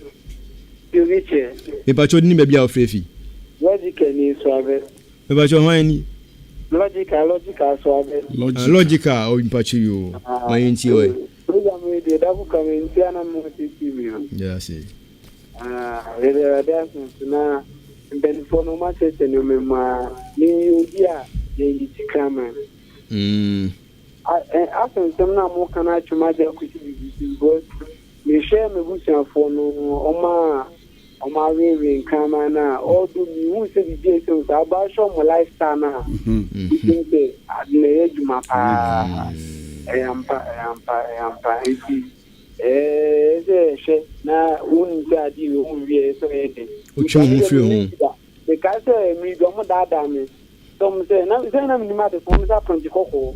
Obi kyɛ. Mepakyɛw din ne baabi a wofrɛ fi. Logica ni Suave. Mepakyɛw hwan ni? Logica Logica Suave. Logica. Logica oh mepakyɛw yoo ma yɛn tie ɔɛ. Program wei deɛ da ko ka me nti a na mo tete mi o. Yɛda ase. Ah yɛda Awurade ase nso na mpaninfoɔ no wɔn akyerɛkyerɛ nneɛma mu aa me yɛ obi a yɛn yi kyikraman. Mm. Asɛ nsɛm no a mo ka no atwe m'adwene akɔsi biribi so because Mehwɛ m'abusuafoɔ no, wɔn a wɔaweewee nkraman no a, although menhuu sɛ biribi a ɛsɛ mu saa, but wohwɛ wɔn lifestyle no a, wotumi sɛ ade no ɛyɛ adwuma paa. Ɛyɛ ampa, ɛyɛ ampa, ɛyɛ ampa. Nti ɛɛ sɛ hwɛ na wonim sɛ adeɛ wei ho wie sɛ ɔyɛ den. Wotwe wo ho firi ho. Mekae sɛ mmere bi ɔmo daadaa me sɛ ɔmo sɛ na sɛ na menim ade ko ɔmo sɛ apɔnkye kɔkɔɔ.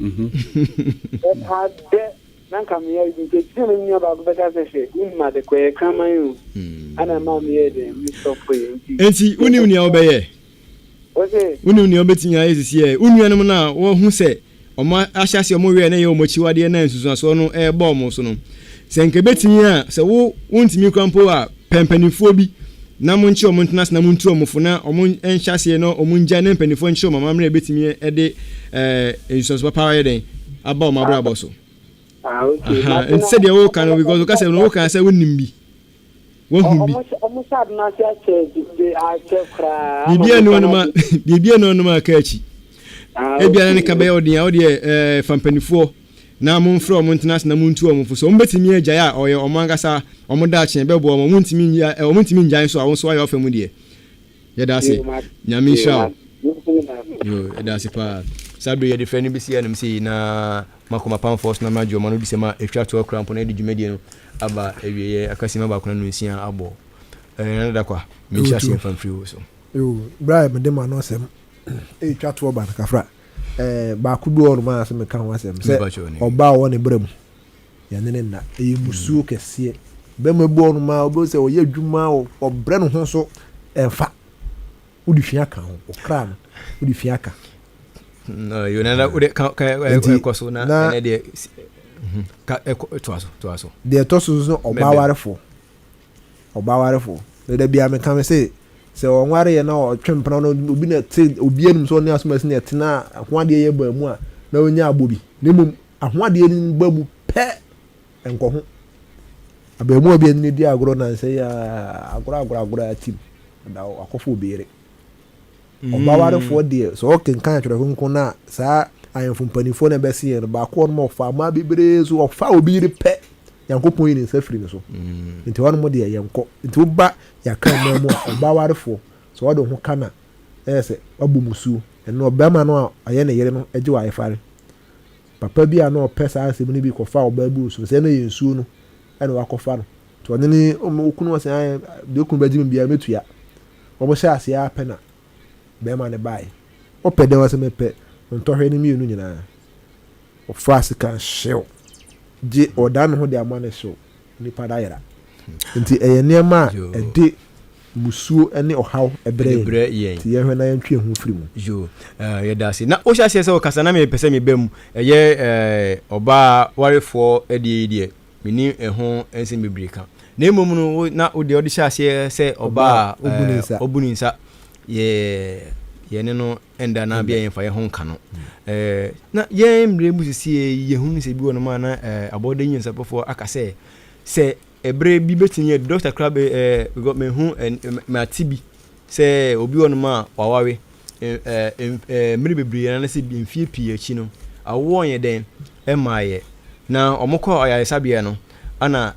Ɛka dɛ na nka meyɛ bi nti akyire na me nua baako bɛka sɛ hwɛ wonim ade ko ɛyɛ kraman o. Ɛna ɛmaa meyɛɛ dɛn me stɔpoeɛ nti. Enti wonim nea wobɛyɛ? Wose. Wonim nea wobɛtumi ayɛ sisi ɛ? Wo nuanom no a wɔahu sɛ wɔahyɛ aseɛ wɔn werɛ na ɛyɛ wɔn akyiwadeɛ na nsusuansoɔ no rebɔ wɔn so no, sɛ nka ɛbɛtumi a, sɛ wo wontumi kora mpo a, pɛ mpanimfoɔ bi na monkye wɔn ntena ase na montu wɔn fo na wɔn nhyɛ aseɛ na wɔn ngyae na mpanimfoɔ nkyerɛ wɔn amammerɛ a ɛbɛtumi de ɛɛ nsusuansoɔ papa ayɛ dɛn aba wɔn abrabɔ so. Ah, okay. Aha, nti sɛdeɛ woka no because woka sɛ no woka sɛ wonim bi. Wahu bi. Ɔmo hyɛ ade no ase akyɛ de akyɛ koraa. Biribi anu ɔnom a biribi anu ɔnom a ka akyi. Ebia na ne ka bɛyɛ ɔden a ɔdeɛ ɛɛ fa mpanimfoɔ na momfrɛ wɔn ntena ase na montu wɔn fo. So wɔn bɛtumi agyae a ɔyɛ wɔn ankasa wɔn daakye ɛbɛboa wɔn. Wɔn ntumi ngyae wɔn ntumi ngyae nso a wɔn nso ayɛ ɔfa mu deɛ. Yɛda ase. Nyame nhyira wo. Yo, yɛda ase paa. Saa bere yɛde frɛ no bɛsi anom sei na makɔ m'apamfoɔ so na magye wɔn ano disɛm a ɛtwa toɔ koraa mpo na yɛde dwumadie no aba awieɛ aka simma baako na nunsia abɔ. Ɛɛ Nana Dakwa, menhyɛ aseɛ mfa mfiri wo so. Yo, berɛ a mede m'ano asɛm ɛretwa toɔ ba no kafra. Ɛɛ baako bi wɔ hɔ nom a sɛ meka ho asɛm sɛ ɔbaa ɔwɔ ne berɛ mu yɛne ne nna ɛyɛ musuo kɛseɛ. Bɛrima bi wɔ hɔ nom a wobɛhu sɛ ɔyɛ adwuma ɔbrɛ ne ho so ɛmfa. Wode fi aka ho, ɔkra no wode fi aka. Deɛ ɛtɔ so nso ɔbaa warefoɔ ɔbaa warefoɔ na da biara meka me se sɛ ɔnware yɛ na ɔtwe mpena no obi na te obi anim sɛ ɔne asomasi na ɛtena ho adeɛ yɛ baa mu a na ɔnya abɔ bi na mmom aho adeɛ no ba mu pɛ nkɔ ho abaamuwa bi a ne di agorɔ nansa yi agorɔ agorɔ agorɔ atim da akɔfo obi yere Ɔba warefoɔ deɛ, sɛ ɔkenkan Twerɛ Kronkron no a, saa ahemfo mpanimfoɔ na ɛbɛse yɛn no, baako wɔ nom ɔfa mmaa bebree so, ɔfa obi yere pɛ, Nyankopɔn yi ne nsa firi ne so. Mm. Nti hɔnom deɛ yɛnkɔ. Nti woba yɛaka mmaa mu a, ɔba warefoɔ, sɛ ɔde ho ka na ɛyɛ sɛ wabɔ musuo. Ɛno ɔbarima no a ɔyɛ ne yere no gye wɔ ayefare. Papa bi a na ɔpɛ saa asɛm no bi kɔfa ɔbaa bi wɔ nsuo no, sɛ ɛno yɛ nsuo no ɛna wakɔfa no. Nti ɔne ne okunu ɔsɛ deɛ okunu bɛgye me biara mɛtua. Wɔhyɛɛ aseɛ ara pɛ na barima no baeɛ. Wopɛ dɛn? Ɔse mepɛ ntɔhwɛ no mmienu nyinaa. Ɔfaa sika hyew gye ɔdan ne ho de ama no hyew nipa da yera. Nti ɛyɛ nneɛma a ɛde musuo ne ɔhaw brɛ yɛn. Nti yɛnhwɛ na yɛntwe yɛn ho mfiri mu. Yo, eh, yɛda ase. Na wohyɛ aseɛ sɛ wokasa na mepɛ sɛ meba mu. Ɛyɛ eh, ɔbaa warefoɔ deɛ yi deɛ. Menni ɛho nsɛm bebree ka. Na mmom no, wo, na wo deɛ ɔde hyɛ aseɛ sɛ ɔbaa a ɔbu ne nsa yɛ yɛne no nda na bia yɛmfa yɛn ho nka no. Mm. Na yɛn mmerɛ mu sesie yɛhunu sɛ bi wɔ nom a na abɔde nyansapɔfoɔ aka sɛ sɛ ɛberɛ bi bɛtumi yɛ dɔkta koraa bɛ because mehu mate bi sɛ obi wɔ nom a waware mmere bebree anaasɛ mfie pii akyi no, awoɔ nyɛ dɛn mmaeɛ. Na wɔkɔɔ ayaresabea no, ɛna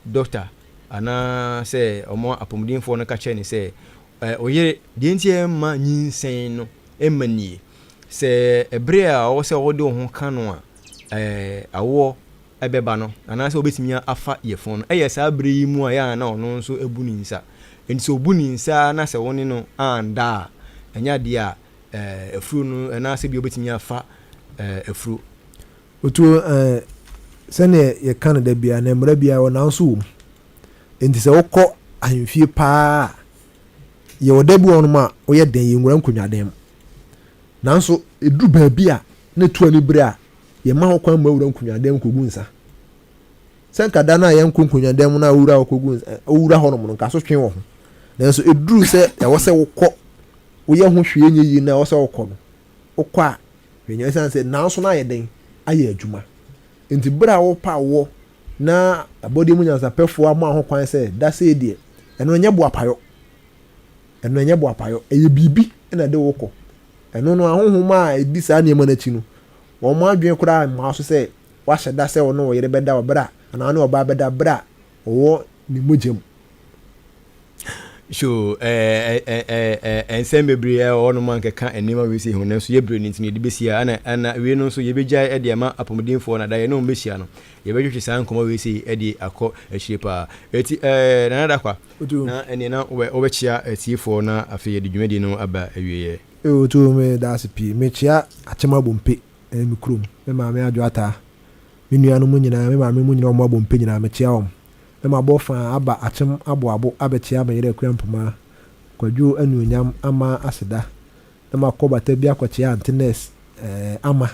dɔkta anaasɛ wɔn apɔmudenfoɔ no ka kyerɛɛ no sɛ, Ɔyere, deɛ nti a ɛmma nyinsɛn no mma nie, sɛ ɛberɛ a ɔwɔ sɛ wode wo ho ka no a, awoɔ bɛba no, anaasɛ ɔbɛtumi afa yafunu no, ɛyɛ saa berɛ yi mu a ɛyɛ a na ɔno nso abu ne nsa. Enti sɛ ɔbu ne nsa na sɛ wo ne no anda a, ɛnyɛ adeɛ a afuro no anaasɛ bi ɔbɛtumi afa afuro. Otuo, sɛdeɛ yɛka no da biara no, mmara biara wɔ nanso wɔ mu. Enti sɛ wokɔ ahemfie paa a, yɛwɔ da bi wɔ hɔnom a woyɛ den, yɛnwura nkonnwadan mu. Nanso ɛduru baabi a na ɛtu anibere a, yɛmma ho kwan mma wura nkonnwadan mu kɔgu nsa. Sɛ nka da no a yɛnkɔ nkonnwadan mu no a wowura hɔ kɔgu nsa, wowura hɔnom no, nka asotwe wɔ ho. Nanso ɛduru sɛ ɛwɔ sɛ wokɔ, woyɛ ho hwee nyɛ yie na ɛwɔ sɛ wokɔ no, wokɔ a, hwee nyɛ ɛsiane sɛ nanso no ayɛ dɛn ayɛ adwuma. Nti berɛ a wopa awoɔ na abɔdeɛ mu nyansapɛfoɔ ama ho kwan sɛ da sei deɛ, ɛno ɛnyɛ boapayɔ. Ɛno ɛnyɛ boapayɔ, ɛyɛ biribi na ɛde wo kɔ. Ɛno no, ahonhom a ɛdi saa nneɛma no akyi no, wɔn adwene koraa mmaa so sɛ woahyɛ da sɛ wo ne wo yere bɛda wɔ berɛ a, anaa wo ne ɔbaa bɛda berɛ a ɔwɔ ne mogya mu. So ɛɛ ɛɛ ɛɛ nsɛm bebree ɛwɔ hɔnom a nkɛka nneɛma wei sei ho, nanso yɛbrɛ no nti no yɛde bɛsi ha. Ɛna ɛna wei no nso yɛbɛgyae de ama apɔmudenfoɔ na da yɛne wɔn bɛhyia no yɛbɛtwetwe saa nkɔmmɔ wei sei de akɔ akyire paa. Eti ɛɛ Nana Dakwa, na ɛneɛ na wobɛkyea atiefoɔ na afei yɛde dwumadie no aba awieɛ. Otu me da ase pii. Mekyea Akyem Abompe, ɛyɛ me kurom, me maame Adwo Ataa, me nuanom nyinaa, me maame mu nyinaa wɔn Abompe nyinaa mekyea wɔn. Na mabɔ faa aba Akyem Aboabo abɛkyea me yere Akua Mpomaa, Kwadwo Anuonyam Ama Aseda. Na makɔ Bata bi akɔkyea Ante Nurse eh, Ama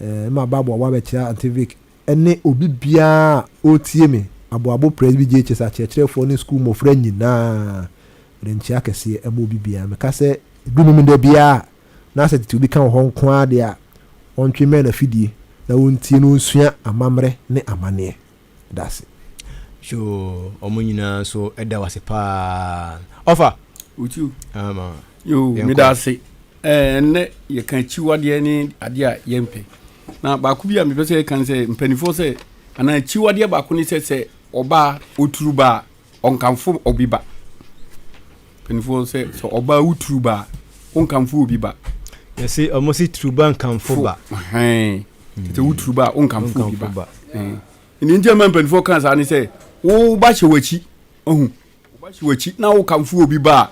eh, na maba Aboabo abɛkyea Ante Vic ne obi biara a ɔretie me, Aboabo Presby JHS akyerɛkyerɛfoɔ ne sukuu mmɔfra nyinaa. Mede nkyea kɛseɛ ma obi biara. Meka sɛ ɛduru Memeneda biara a, na sɛ tete obi ka wɔ hɔ nko ara deɛ a, ɔntwe mmɛn n'afidie na ɔntie na ɔnsua amammerɛ ne amanneɛ. Meda ase. Yoo, wɔn nyinaa nso da wo ase paa. Ɔfa! Otu. Ama. Yoo, meda ase. Ɛnnɛ yɛka akyiwadeɛ ne adeɛ a yɛmpɛ. Na baako bi a mepɛ sɛ yɛka ne sɛ mpanimfoɔ sɛ anaa akyiwadeɛ baako ne sɛ sɛ ɔbaa ɔturu ba a ɔnkamfo obi ba. Mpanimfoɔ sɛ sɛ ɔbaa woturu ba a wonkamfo obi ba. Yɛse ɔmo se turu ba nkamfo ba. Hɛn. Sɛ woturu ba a wonkamfo obi ba. Nea nti a ma mpanimfoɔ ka saa ne sɛ wo ba hyɛ w'akyi ɔhu wo ba hyɛ w'akyi na wokamfo obi ba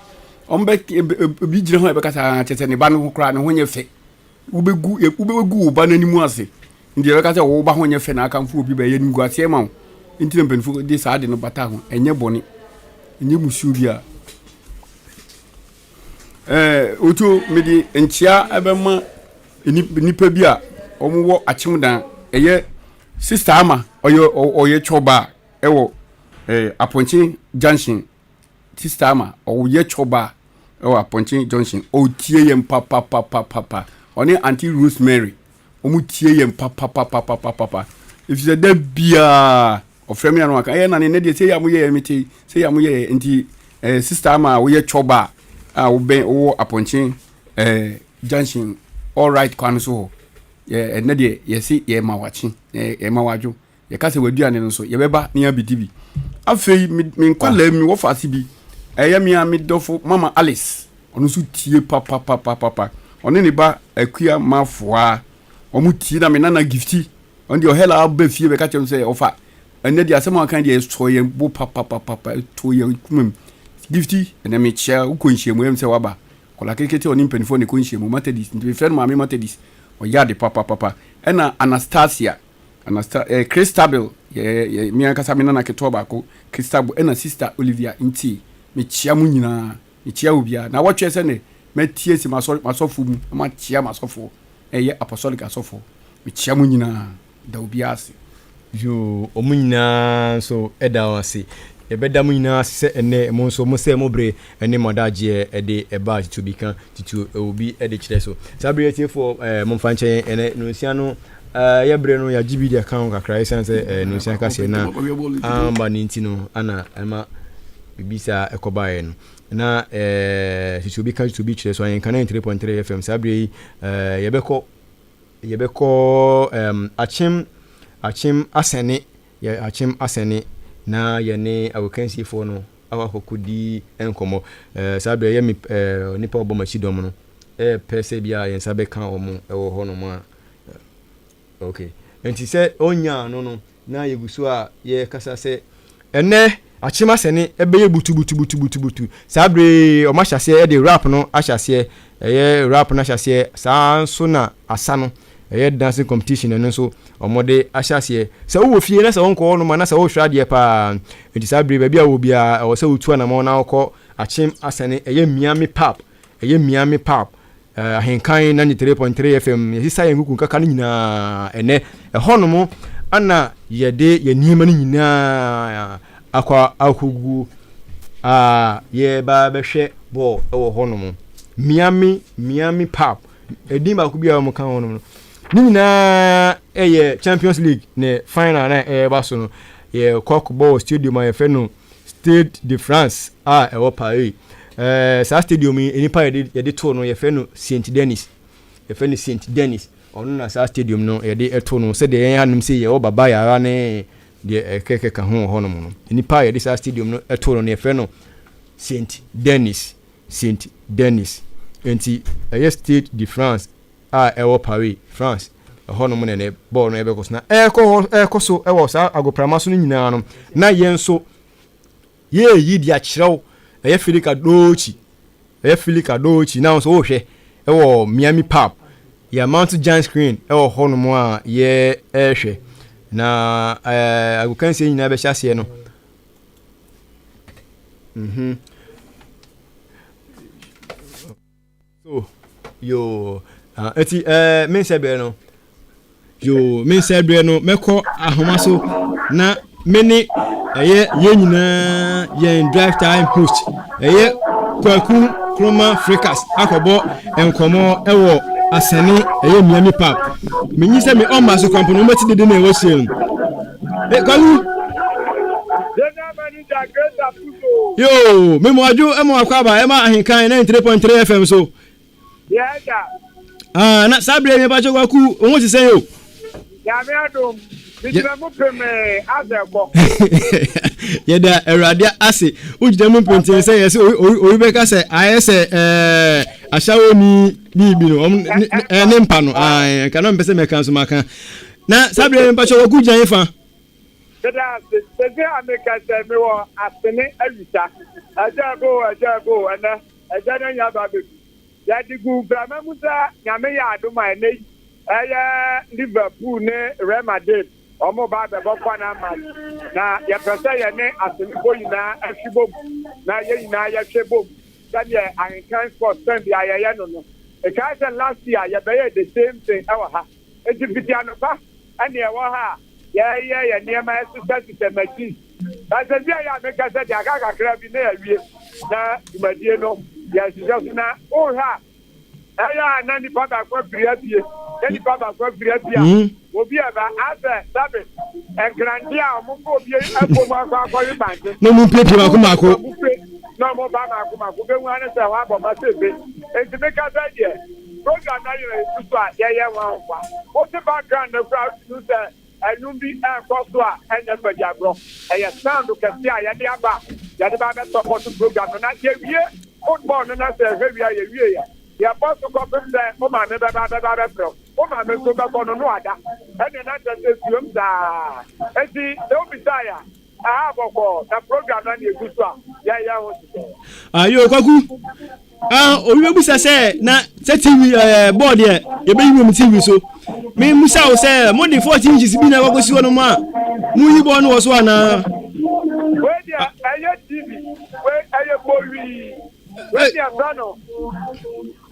a ɔmbɛ obi gyina hɔ a ɛbɛka saa kyɛ sɛ ne ba no ho koraa ne ho nyɛ fɛ wobɛgu wobɛgu wo ba no anim ase nti ɛbɛka sɛ wo ba ho nyɛ fɛ na akamfo obi ba ɛyɛ animguaseɛ ma wo nti na mpanimfoɔ de saa de no bata ho ɛnyɛ bɔne ɛnyɛ musuo bi a ɛɛ otuo mede nkyea ɛbɛma nnipa bi a wɔwɔ akyemdan ɛyɛ Sister Ama ɔyɛ ɔyɛ chɔba ɛwɔ ɛɛ Apɔnkye junction. Sister Ama ɔyɛ chɔba ɛwɔ Apɔnkye junction. Ɔtie yɛn papapapapa. Ɔne Auntie Rosemary wɔn tie yɛn papapapapapa. Efisɛ da biara ɔfrɛ me ano aka ɛyɛ nane ne deɛ sɛ yɛ a mo yɛ yɛ mete sɛ yɛ a mo yɛ yɛ nti ɛɛ Sister Ama a ɔyɛ chɔba a wobɛn wɔ Apɔnkye ɛɛ junction all right kwan so hɔ. Yɛ ɛnnɛ deɛ yɛse yɛma wakye, yɛma wadwo. Yɛka sɛ w'aduane no nso yɛbɛba na yɛabɛdi bi. Afei me me nkwadaa mu wɔfa ase bi ɛyɛ me a me dɔfo Mama Alice ɔno nso tie papapapapa. Ɔne ne ba Akua Mafoa wɔn tie na me nana Gifti ɔno deɛ ɔhɛla aba fie bɛka kyerɛ me sɛ ɔfa ɛnnɛ deɛ asɛm a ɔka deɛ ɛsɔ yɛn bo papapapa ɛtɔ yɛn kuma mu. Gifti ɛnɛ mekyia wokɔ nhyiamu ɛm sɛ waba Akwadaa ketekete a ɔne mpanimfoɔ na ɛkɔ nhyiamu, Methodist, nti mefrɛ no Maame Methodist. Ɔyɛ ade papapapa. Ɛna Anastasia, Anasta, eh, Christabel, yɛ, yɛ, me ankasa me nana ketewa baako, Christabel, ɛna Sister Olivia nti, mekyia mo nyinaa, mekyia obiara. Na wɔtwe sɛ ne matie si m'asɔre, m'asɔfo mu, na makyia m'asɔfoɔ, ɛyɛ apostolic asɔfoɔ. Mekyia mo nyinaa. Da obiara ase. Yoo, wɔn nyinaa nso da wɔn ase. Yɛbɛda mo nyinaa ase sɛ ɛnnɛ mo nso mosɛe mo bere ne mo adagyeɛ de baa titiriw bi ka titiriw obi de kyerɛ so. Saa bere yi atiefoɔ, eh, momfa nkyɛ yɛn ɛnnɛ nonsia no eh, yɛ bere no yɛagye bi de aka ho kakra ɛsiane sɛ eh, nonsia kaseɛ na amba ne nti no ana ɛma biribi saa ɛkɔbaeɛ no na eh, titiriw bi ka titiriw bi kyerɛ so ayɛnka 93.3 FM saa bere yi eh, yɛbɛkɔ Yɛbɛkɔ ɛɛm Akyem Akyem Asɛne yɛ Akyem Asɛne na yɛne agokansifoɔ no akɔ akɔkɔdi nkɔmmɔ. Ɛɛ saa berɛ yɛ me ɛɛ nipa a ɔbɔ m'akyi dɔm no ɛɛpɛ sɛ bi a yɛn nsa bɛka wɔn wɔ hɔnom a. Okay. Nti sɛ ɔnyaa no no na yɛgu so a yɛrekasa sɛ ɛnnɛ akyem asɛne ɛbɛyɛ butubutubutubutu. Saa bere yi wɔn ahyɛ aseɛ de rap no ahyɛ aseɛ, ɛyɛ rap no ahyɛ aseɛ, saa nso na asa no ɛyɛ dancing competition ɛno nso wɔde ahyɛ aseɛ. Sɛ wowɔ fie na sɛ wonkɔ hɔnom a na sɛ wohwɛ adeɛ paa. Nti saa bere baabi a wowɔ biara ɛwɔ sɛ wotu anamɔn na wokɔ akyem asɛne ɛyɛ Miami Pub, ɛyɛ Miami Pub. Ahenkan 93.3 FM, yɛsesa yɛn kuku nkaka no nyinaa ɛnɛ. Ɛhɔnom ana yɛde yɛn nneɛma no nyinaa akɔ akɔgu a yɛba bɛhwɛ bɔɔl wɔ hɔnom. Miami, Miami Pub, ɛdin baako bi a wɔka hɔnom no. Ne nyinaa ɛyɛ Champions League ne final na ɛreba so no. Yɛkɔ akɔbɔ wɔ stadium a yɛfrɛ no Stade de France a ɛwɔ Paris. Ɛɛ saa stadium yi nnipa yɛde yɛde too no yɛfrɛ no Saint Denis. Yɛfrɛ no Saint Denis. Ɔno na saa stadium no yɛde too no sɛdeɛ yɛn hanom sɛ yɛwɔ Baba Yara ne deɛ ɛkɛkɛka ho wɔ hɔnom no. Nnipa a yɛde saa stadium no too no no yɛfrɛ no. Saint Denis, Saint Denis. Enti ɛyɛ Stade de France a ɛwɔ Paris, France, ɛhɔnom na ɛnɛ bɔɔl no ɛbɛkɔ so. Na ɛrekɔ hɔ ɛrekɔ so wɔ saa agoprama so no nyinaa no, na yɛn nso yɛreyi de akyerɛ wo ɛyɛ Felix Adochi, ɛyɛ Felix Adochi na nso wohwɛ ɛwɔ Miami Pub, yɛ mount giant screen ɛwɔ hɔnom a yɛrehwɛ na ɛɛ agokansie nyinaa bɛhyɛ aseɛ no. Mhm. So, yoo, ah, eti eh, me nsɛ berɛ no, yoo, me nsɛ berɛ no, mɛkɔ ahoma so na me ne ɛyɛ yɛn nyinaa yɛn drive time host ɛyɛ Kwaku Kroma Frekas akɔbɔ nkɔmɔ ɛwɔ asɛne ɛyɛ Miami Park. Menyi sɛ me ɔmma so kwampo no wɔbɛte dede na ɛwɔ akyire no. Eh, Kwaku! Yoo, me mo adwo mo akɔ aba ɛma ahenkan 93.3 FM so. Ah, na saa bere mi pakyɛ kwaku, wo ho te sɛn o? Nyame adom, megyina mu pemee asɛ kɔ. Yɛda Awurade ase, wogyina mu penten sɛ yɛsɛ obi bɛka sɛ ayɛ sɛ ɛɛ ahyɛwoni biribi no, wɔn ne mpa no, nka na mpɛ sɛ mɛka nso maka. Na saa bere mi pakyɛ kwaku gyina fa. Meda ase. Sese a meka sɛ mewɔ Asene Awisa. Agya ɛbo o, agya ɛbo o, ɛnɛ agya no anya aba abɛdu. Yɛde gu mframa mu sɛ Nyame yɛ adom a ɛnɛ yi ɛyɛ Liverpool ne Real Madrid wɔn reba abɛbɔ final match. Na yɛpɛ sɛ yɛne Asenefo nyinaa hwe bom na yɛn nyinaa yɛhwɛ bom sɛdeɛ Ahenkan Sports tɛm biara yɛyɛ no no. Mekae sɛ last year yɛbɛyɛɛ the same thing ɛwɔ ha. Enti fiti anɔpa ɛne ɛwɔ ha a yɛreyɛ yɛn nneɛma, yɛsesasesa machines. Na sɛsi a yɛ a meka sɛ deɛ aka kakra bi na yɛawie na dwumadie no yɛhyehyɛ so. Na wohwɛ a, ɛyɛ a na nipa baako afiri apue, na nipa baako afiri apue a, obi ɛba asɛ sabe nkrante a wɔn kɔ obi afuo mu akɔ akɔwe bankye. Na wɔn piepie mako mako. Wɔn pue na wɔn ba mako mako bɛhu ano sɛ wɔn abɔ ma sɛ ebe. Enti meka sɛ deɛ program no ayɛ esu so a yɛyɛ ho ahoboa. Wote background no koraa wotumi hu sɛ ɛnwom bi ɛrekɔ so a ɛnyɛ fadi agorɔ. Ɛyɛ sound kɛse a yɛde aba a yɛde ba abɛ support program no na yɛwie football no na sɛ yɛhwɛ wie a yɛwie yɛ yɛbɔ so kɔpem sɛ wo maame bɛba bɛba abɛfrɛ wo. Wo maame nso bɛkɔ no na wada. Ɛnneɛ na kyerɛ sɛ suom saa. Enti sɛ wobisaeɛ a Aha bɔkɔɔ na program no na egu so a yɛyɛ ho nhyehyɛe. Ayo Kwaku, ah, obi bɛbusa sɛ na sɛ TV ɛɛ eh, bɔɔl deɛ yɛbɛyi wɔ mu TV so. Memusa wo sɛ mo de 14 inches bi na ɛkɔkɔsi hɔ nom a moyi bɔɔl no wɔ so anaa? Wei deɛ ɛyɛ TV, wei ɛyɛ bɔwii, wei deɛ fɛ no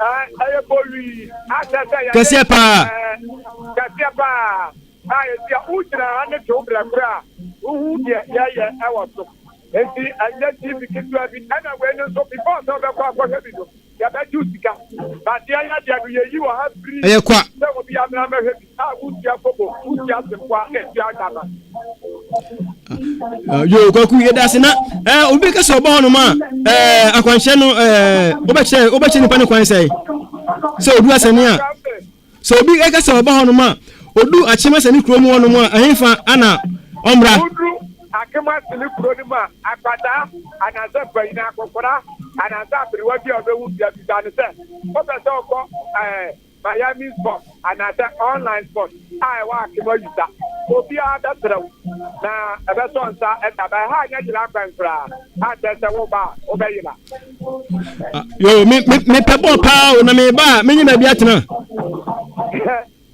ɛyɛ bɔwii akyɛ sɛ yɛde kɛseɛ paa, kɛseɛ paa. A Enti a wogyina ha ne tew brɛ koro a, wohu deɛ yɛyɛ wɔ so. Enti ɛnyɛ TV ketewa bi. Ɛna wei no nso, before sɛ wobɛkɔ akɔhwɛ bi no, yɛbɛgye wo sika. But yɛn yɛ deɛ no, yɛyi wɔ ha free Ɛyɛ kwa. sɛ obiara mmra mmɛhwɛ bi. A wontua kobo, wontua sempoa, ɛntua dama. Yo, Kwaku, yɛda ase na eh, obi bɛka sɛ ɔba hɔnom a eh, akwankyerɛ no eh, wobɛkyerɛ wobɛkyerɛ nipa no kwan sɛe sɛ odu asɛne a Sɛ obi ka sɛ ɔba hɔnom a, odu Akyem-Asene kurom hɔnom a, ɛhefa na ɔmmra? Woduru Akyem-Asene kuro no mu a, akwadaa anaasɛ panyin, akɔkora anaasɛ aberewa bi a ɔbɛhu bia bisa no sɛ, wopɛ sɛ wokɔ ɛɛ Miami Sports anaasɛ Online Sports a ɛwɔ Akyem Ayusa? Obiara bɛkyerɛ wo na ɛbɛsɔ nsa de aba. Ɛha nyɛ yera kwan koraa a kyerɛ sɛ woba a wobɛyera. Ah, yo, me me me pɛ bɔɔl paa o na me ba a menye baabi atena.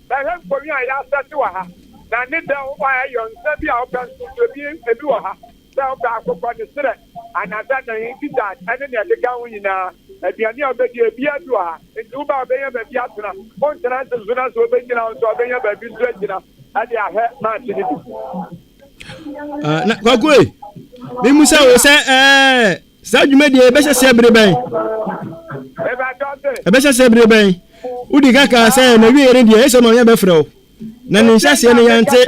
Bɛhwɛ mfonyin a yɛasɛte wɔ ha, na ne dɛw a ɛyɔ nsa bi a wopɛ nso nso ebi ebi wɔ ha. Sɛ wopɛ akokɔ ne serɛ anaasɛ ne gizzard ne nea ɛkeka ho nyinaa, aduane a wobɛdi ebiara bi wɔ ha. Nti woba a wobɛnya baabi atena. Wontena ase nso na sɛ wobɛgyina hɔ nso a wobɛnya baabi nso agyina de ahwɛ match no bi. Ah, na kwaku e, memusa wo sɛ ɛɛ eh, Saa dwumadie yi ɛbɛhyɛ seɛ bere bɛn? Ɛbɛhyɛ seɛ bere bɛn? Wodi ka kaa sɛ na wieɛ no deɛ ɛsɛ ma yɛbɛfrɛ wo na ne nhyɛseɛ no yɛnte.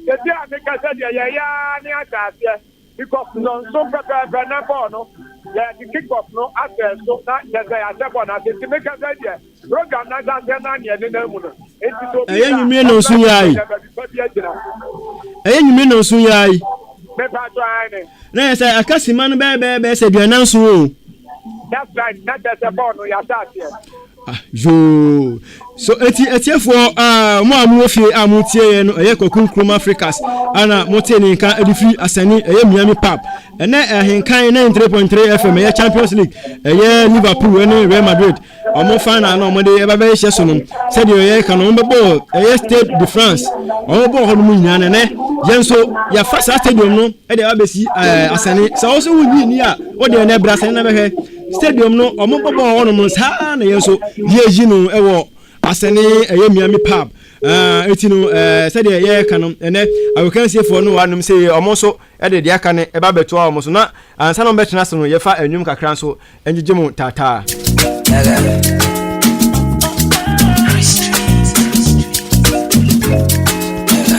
Sɛsi a meka sɛ deɛ yɛyɛ ara ne ahyɛ aseɛ because nnɔnson pɛpɛɛpɛ na bɔɔl no yɛde kick off no ahyɛ so na kyerɛ sɛ yɛahyɛ bɔɔl no ase nti meka sɛ deɛ program no ahyɛ aseɛ na neɛ nenam mu no nti sɛ obi Ɛyɛ ba nwummere nnɔnson yi ara yi. ɛbɛfrɛ baabi pa bi agyina. Ɛyɛ nwummere nnɔnson yi ara yi. Mepatɔ aane. Na yɛ sɛ aka sima no bɛyɛ bɛyɛ bɛyɛ sɛ aduanan nson o. That's right, na kyerɛ sɛ bɔɔl no yɛahyɛ aseɛ. Ah, yoo. So eti atiefoɔ a mo a mowɔ fie a motie yɛn no ɛyɛ Kwaku Nkrumah Africas ana mote ne nka de firi Asani ɛyɛ Miami Pub ɛnɛ ahenkan 93.3 FM ɛyɛ Champions League ɛyɛ Liverpool ɛne Real Madrid wɔn final na wɔde ɛba bɛyɛ hyɛ so no sɛdeɛ ɛyɛ ka no wɔn bɛbɔ ɛyɛ Stade de France wɔn bɔ hɔ nom nyinaa na ɛnɛ yɛn nso yɛfa saa stadium no ɛde ɛba bɛsi ɛɛ Asani sɛ wɔn nso wonyi ni a wɔde ɛnɛ brɛ Asani na bɛhwɛ Stadium no ɔmo bɔ bɔɔl hɔ nom saa na yɛn nso yɛyi no ɛwɔ asɛne ɛyɛ Miami pub eti no ɛɛ sɛdeɛ yɛreka no ɛnɛ agokansiefoɔ no anom sɛ ɔmo nso ɛde deɛ aka no ɛba bɛtoa ɔmo so na ansa na ɔmo bɛtena ase no yɛfa ɛnwom kakra nso ɛngyegye mo taataa.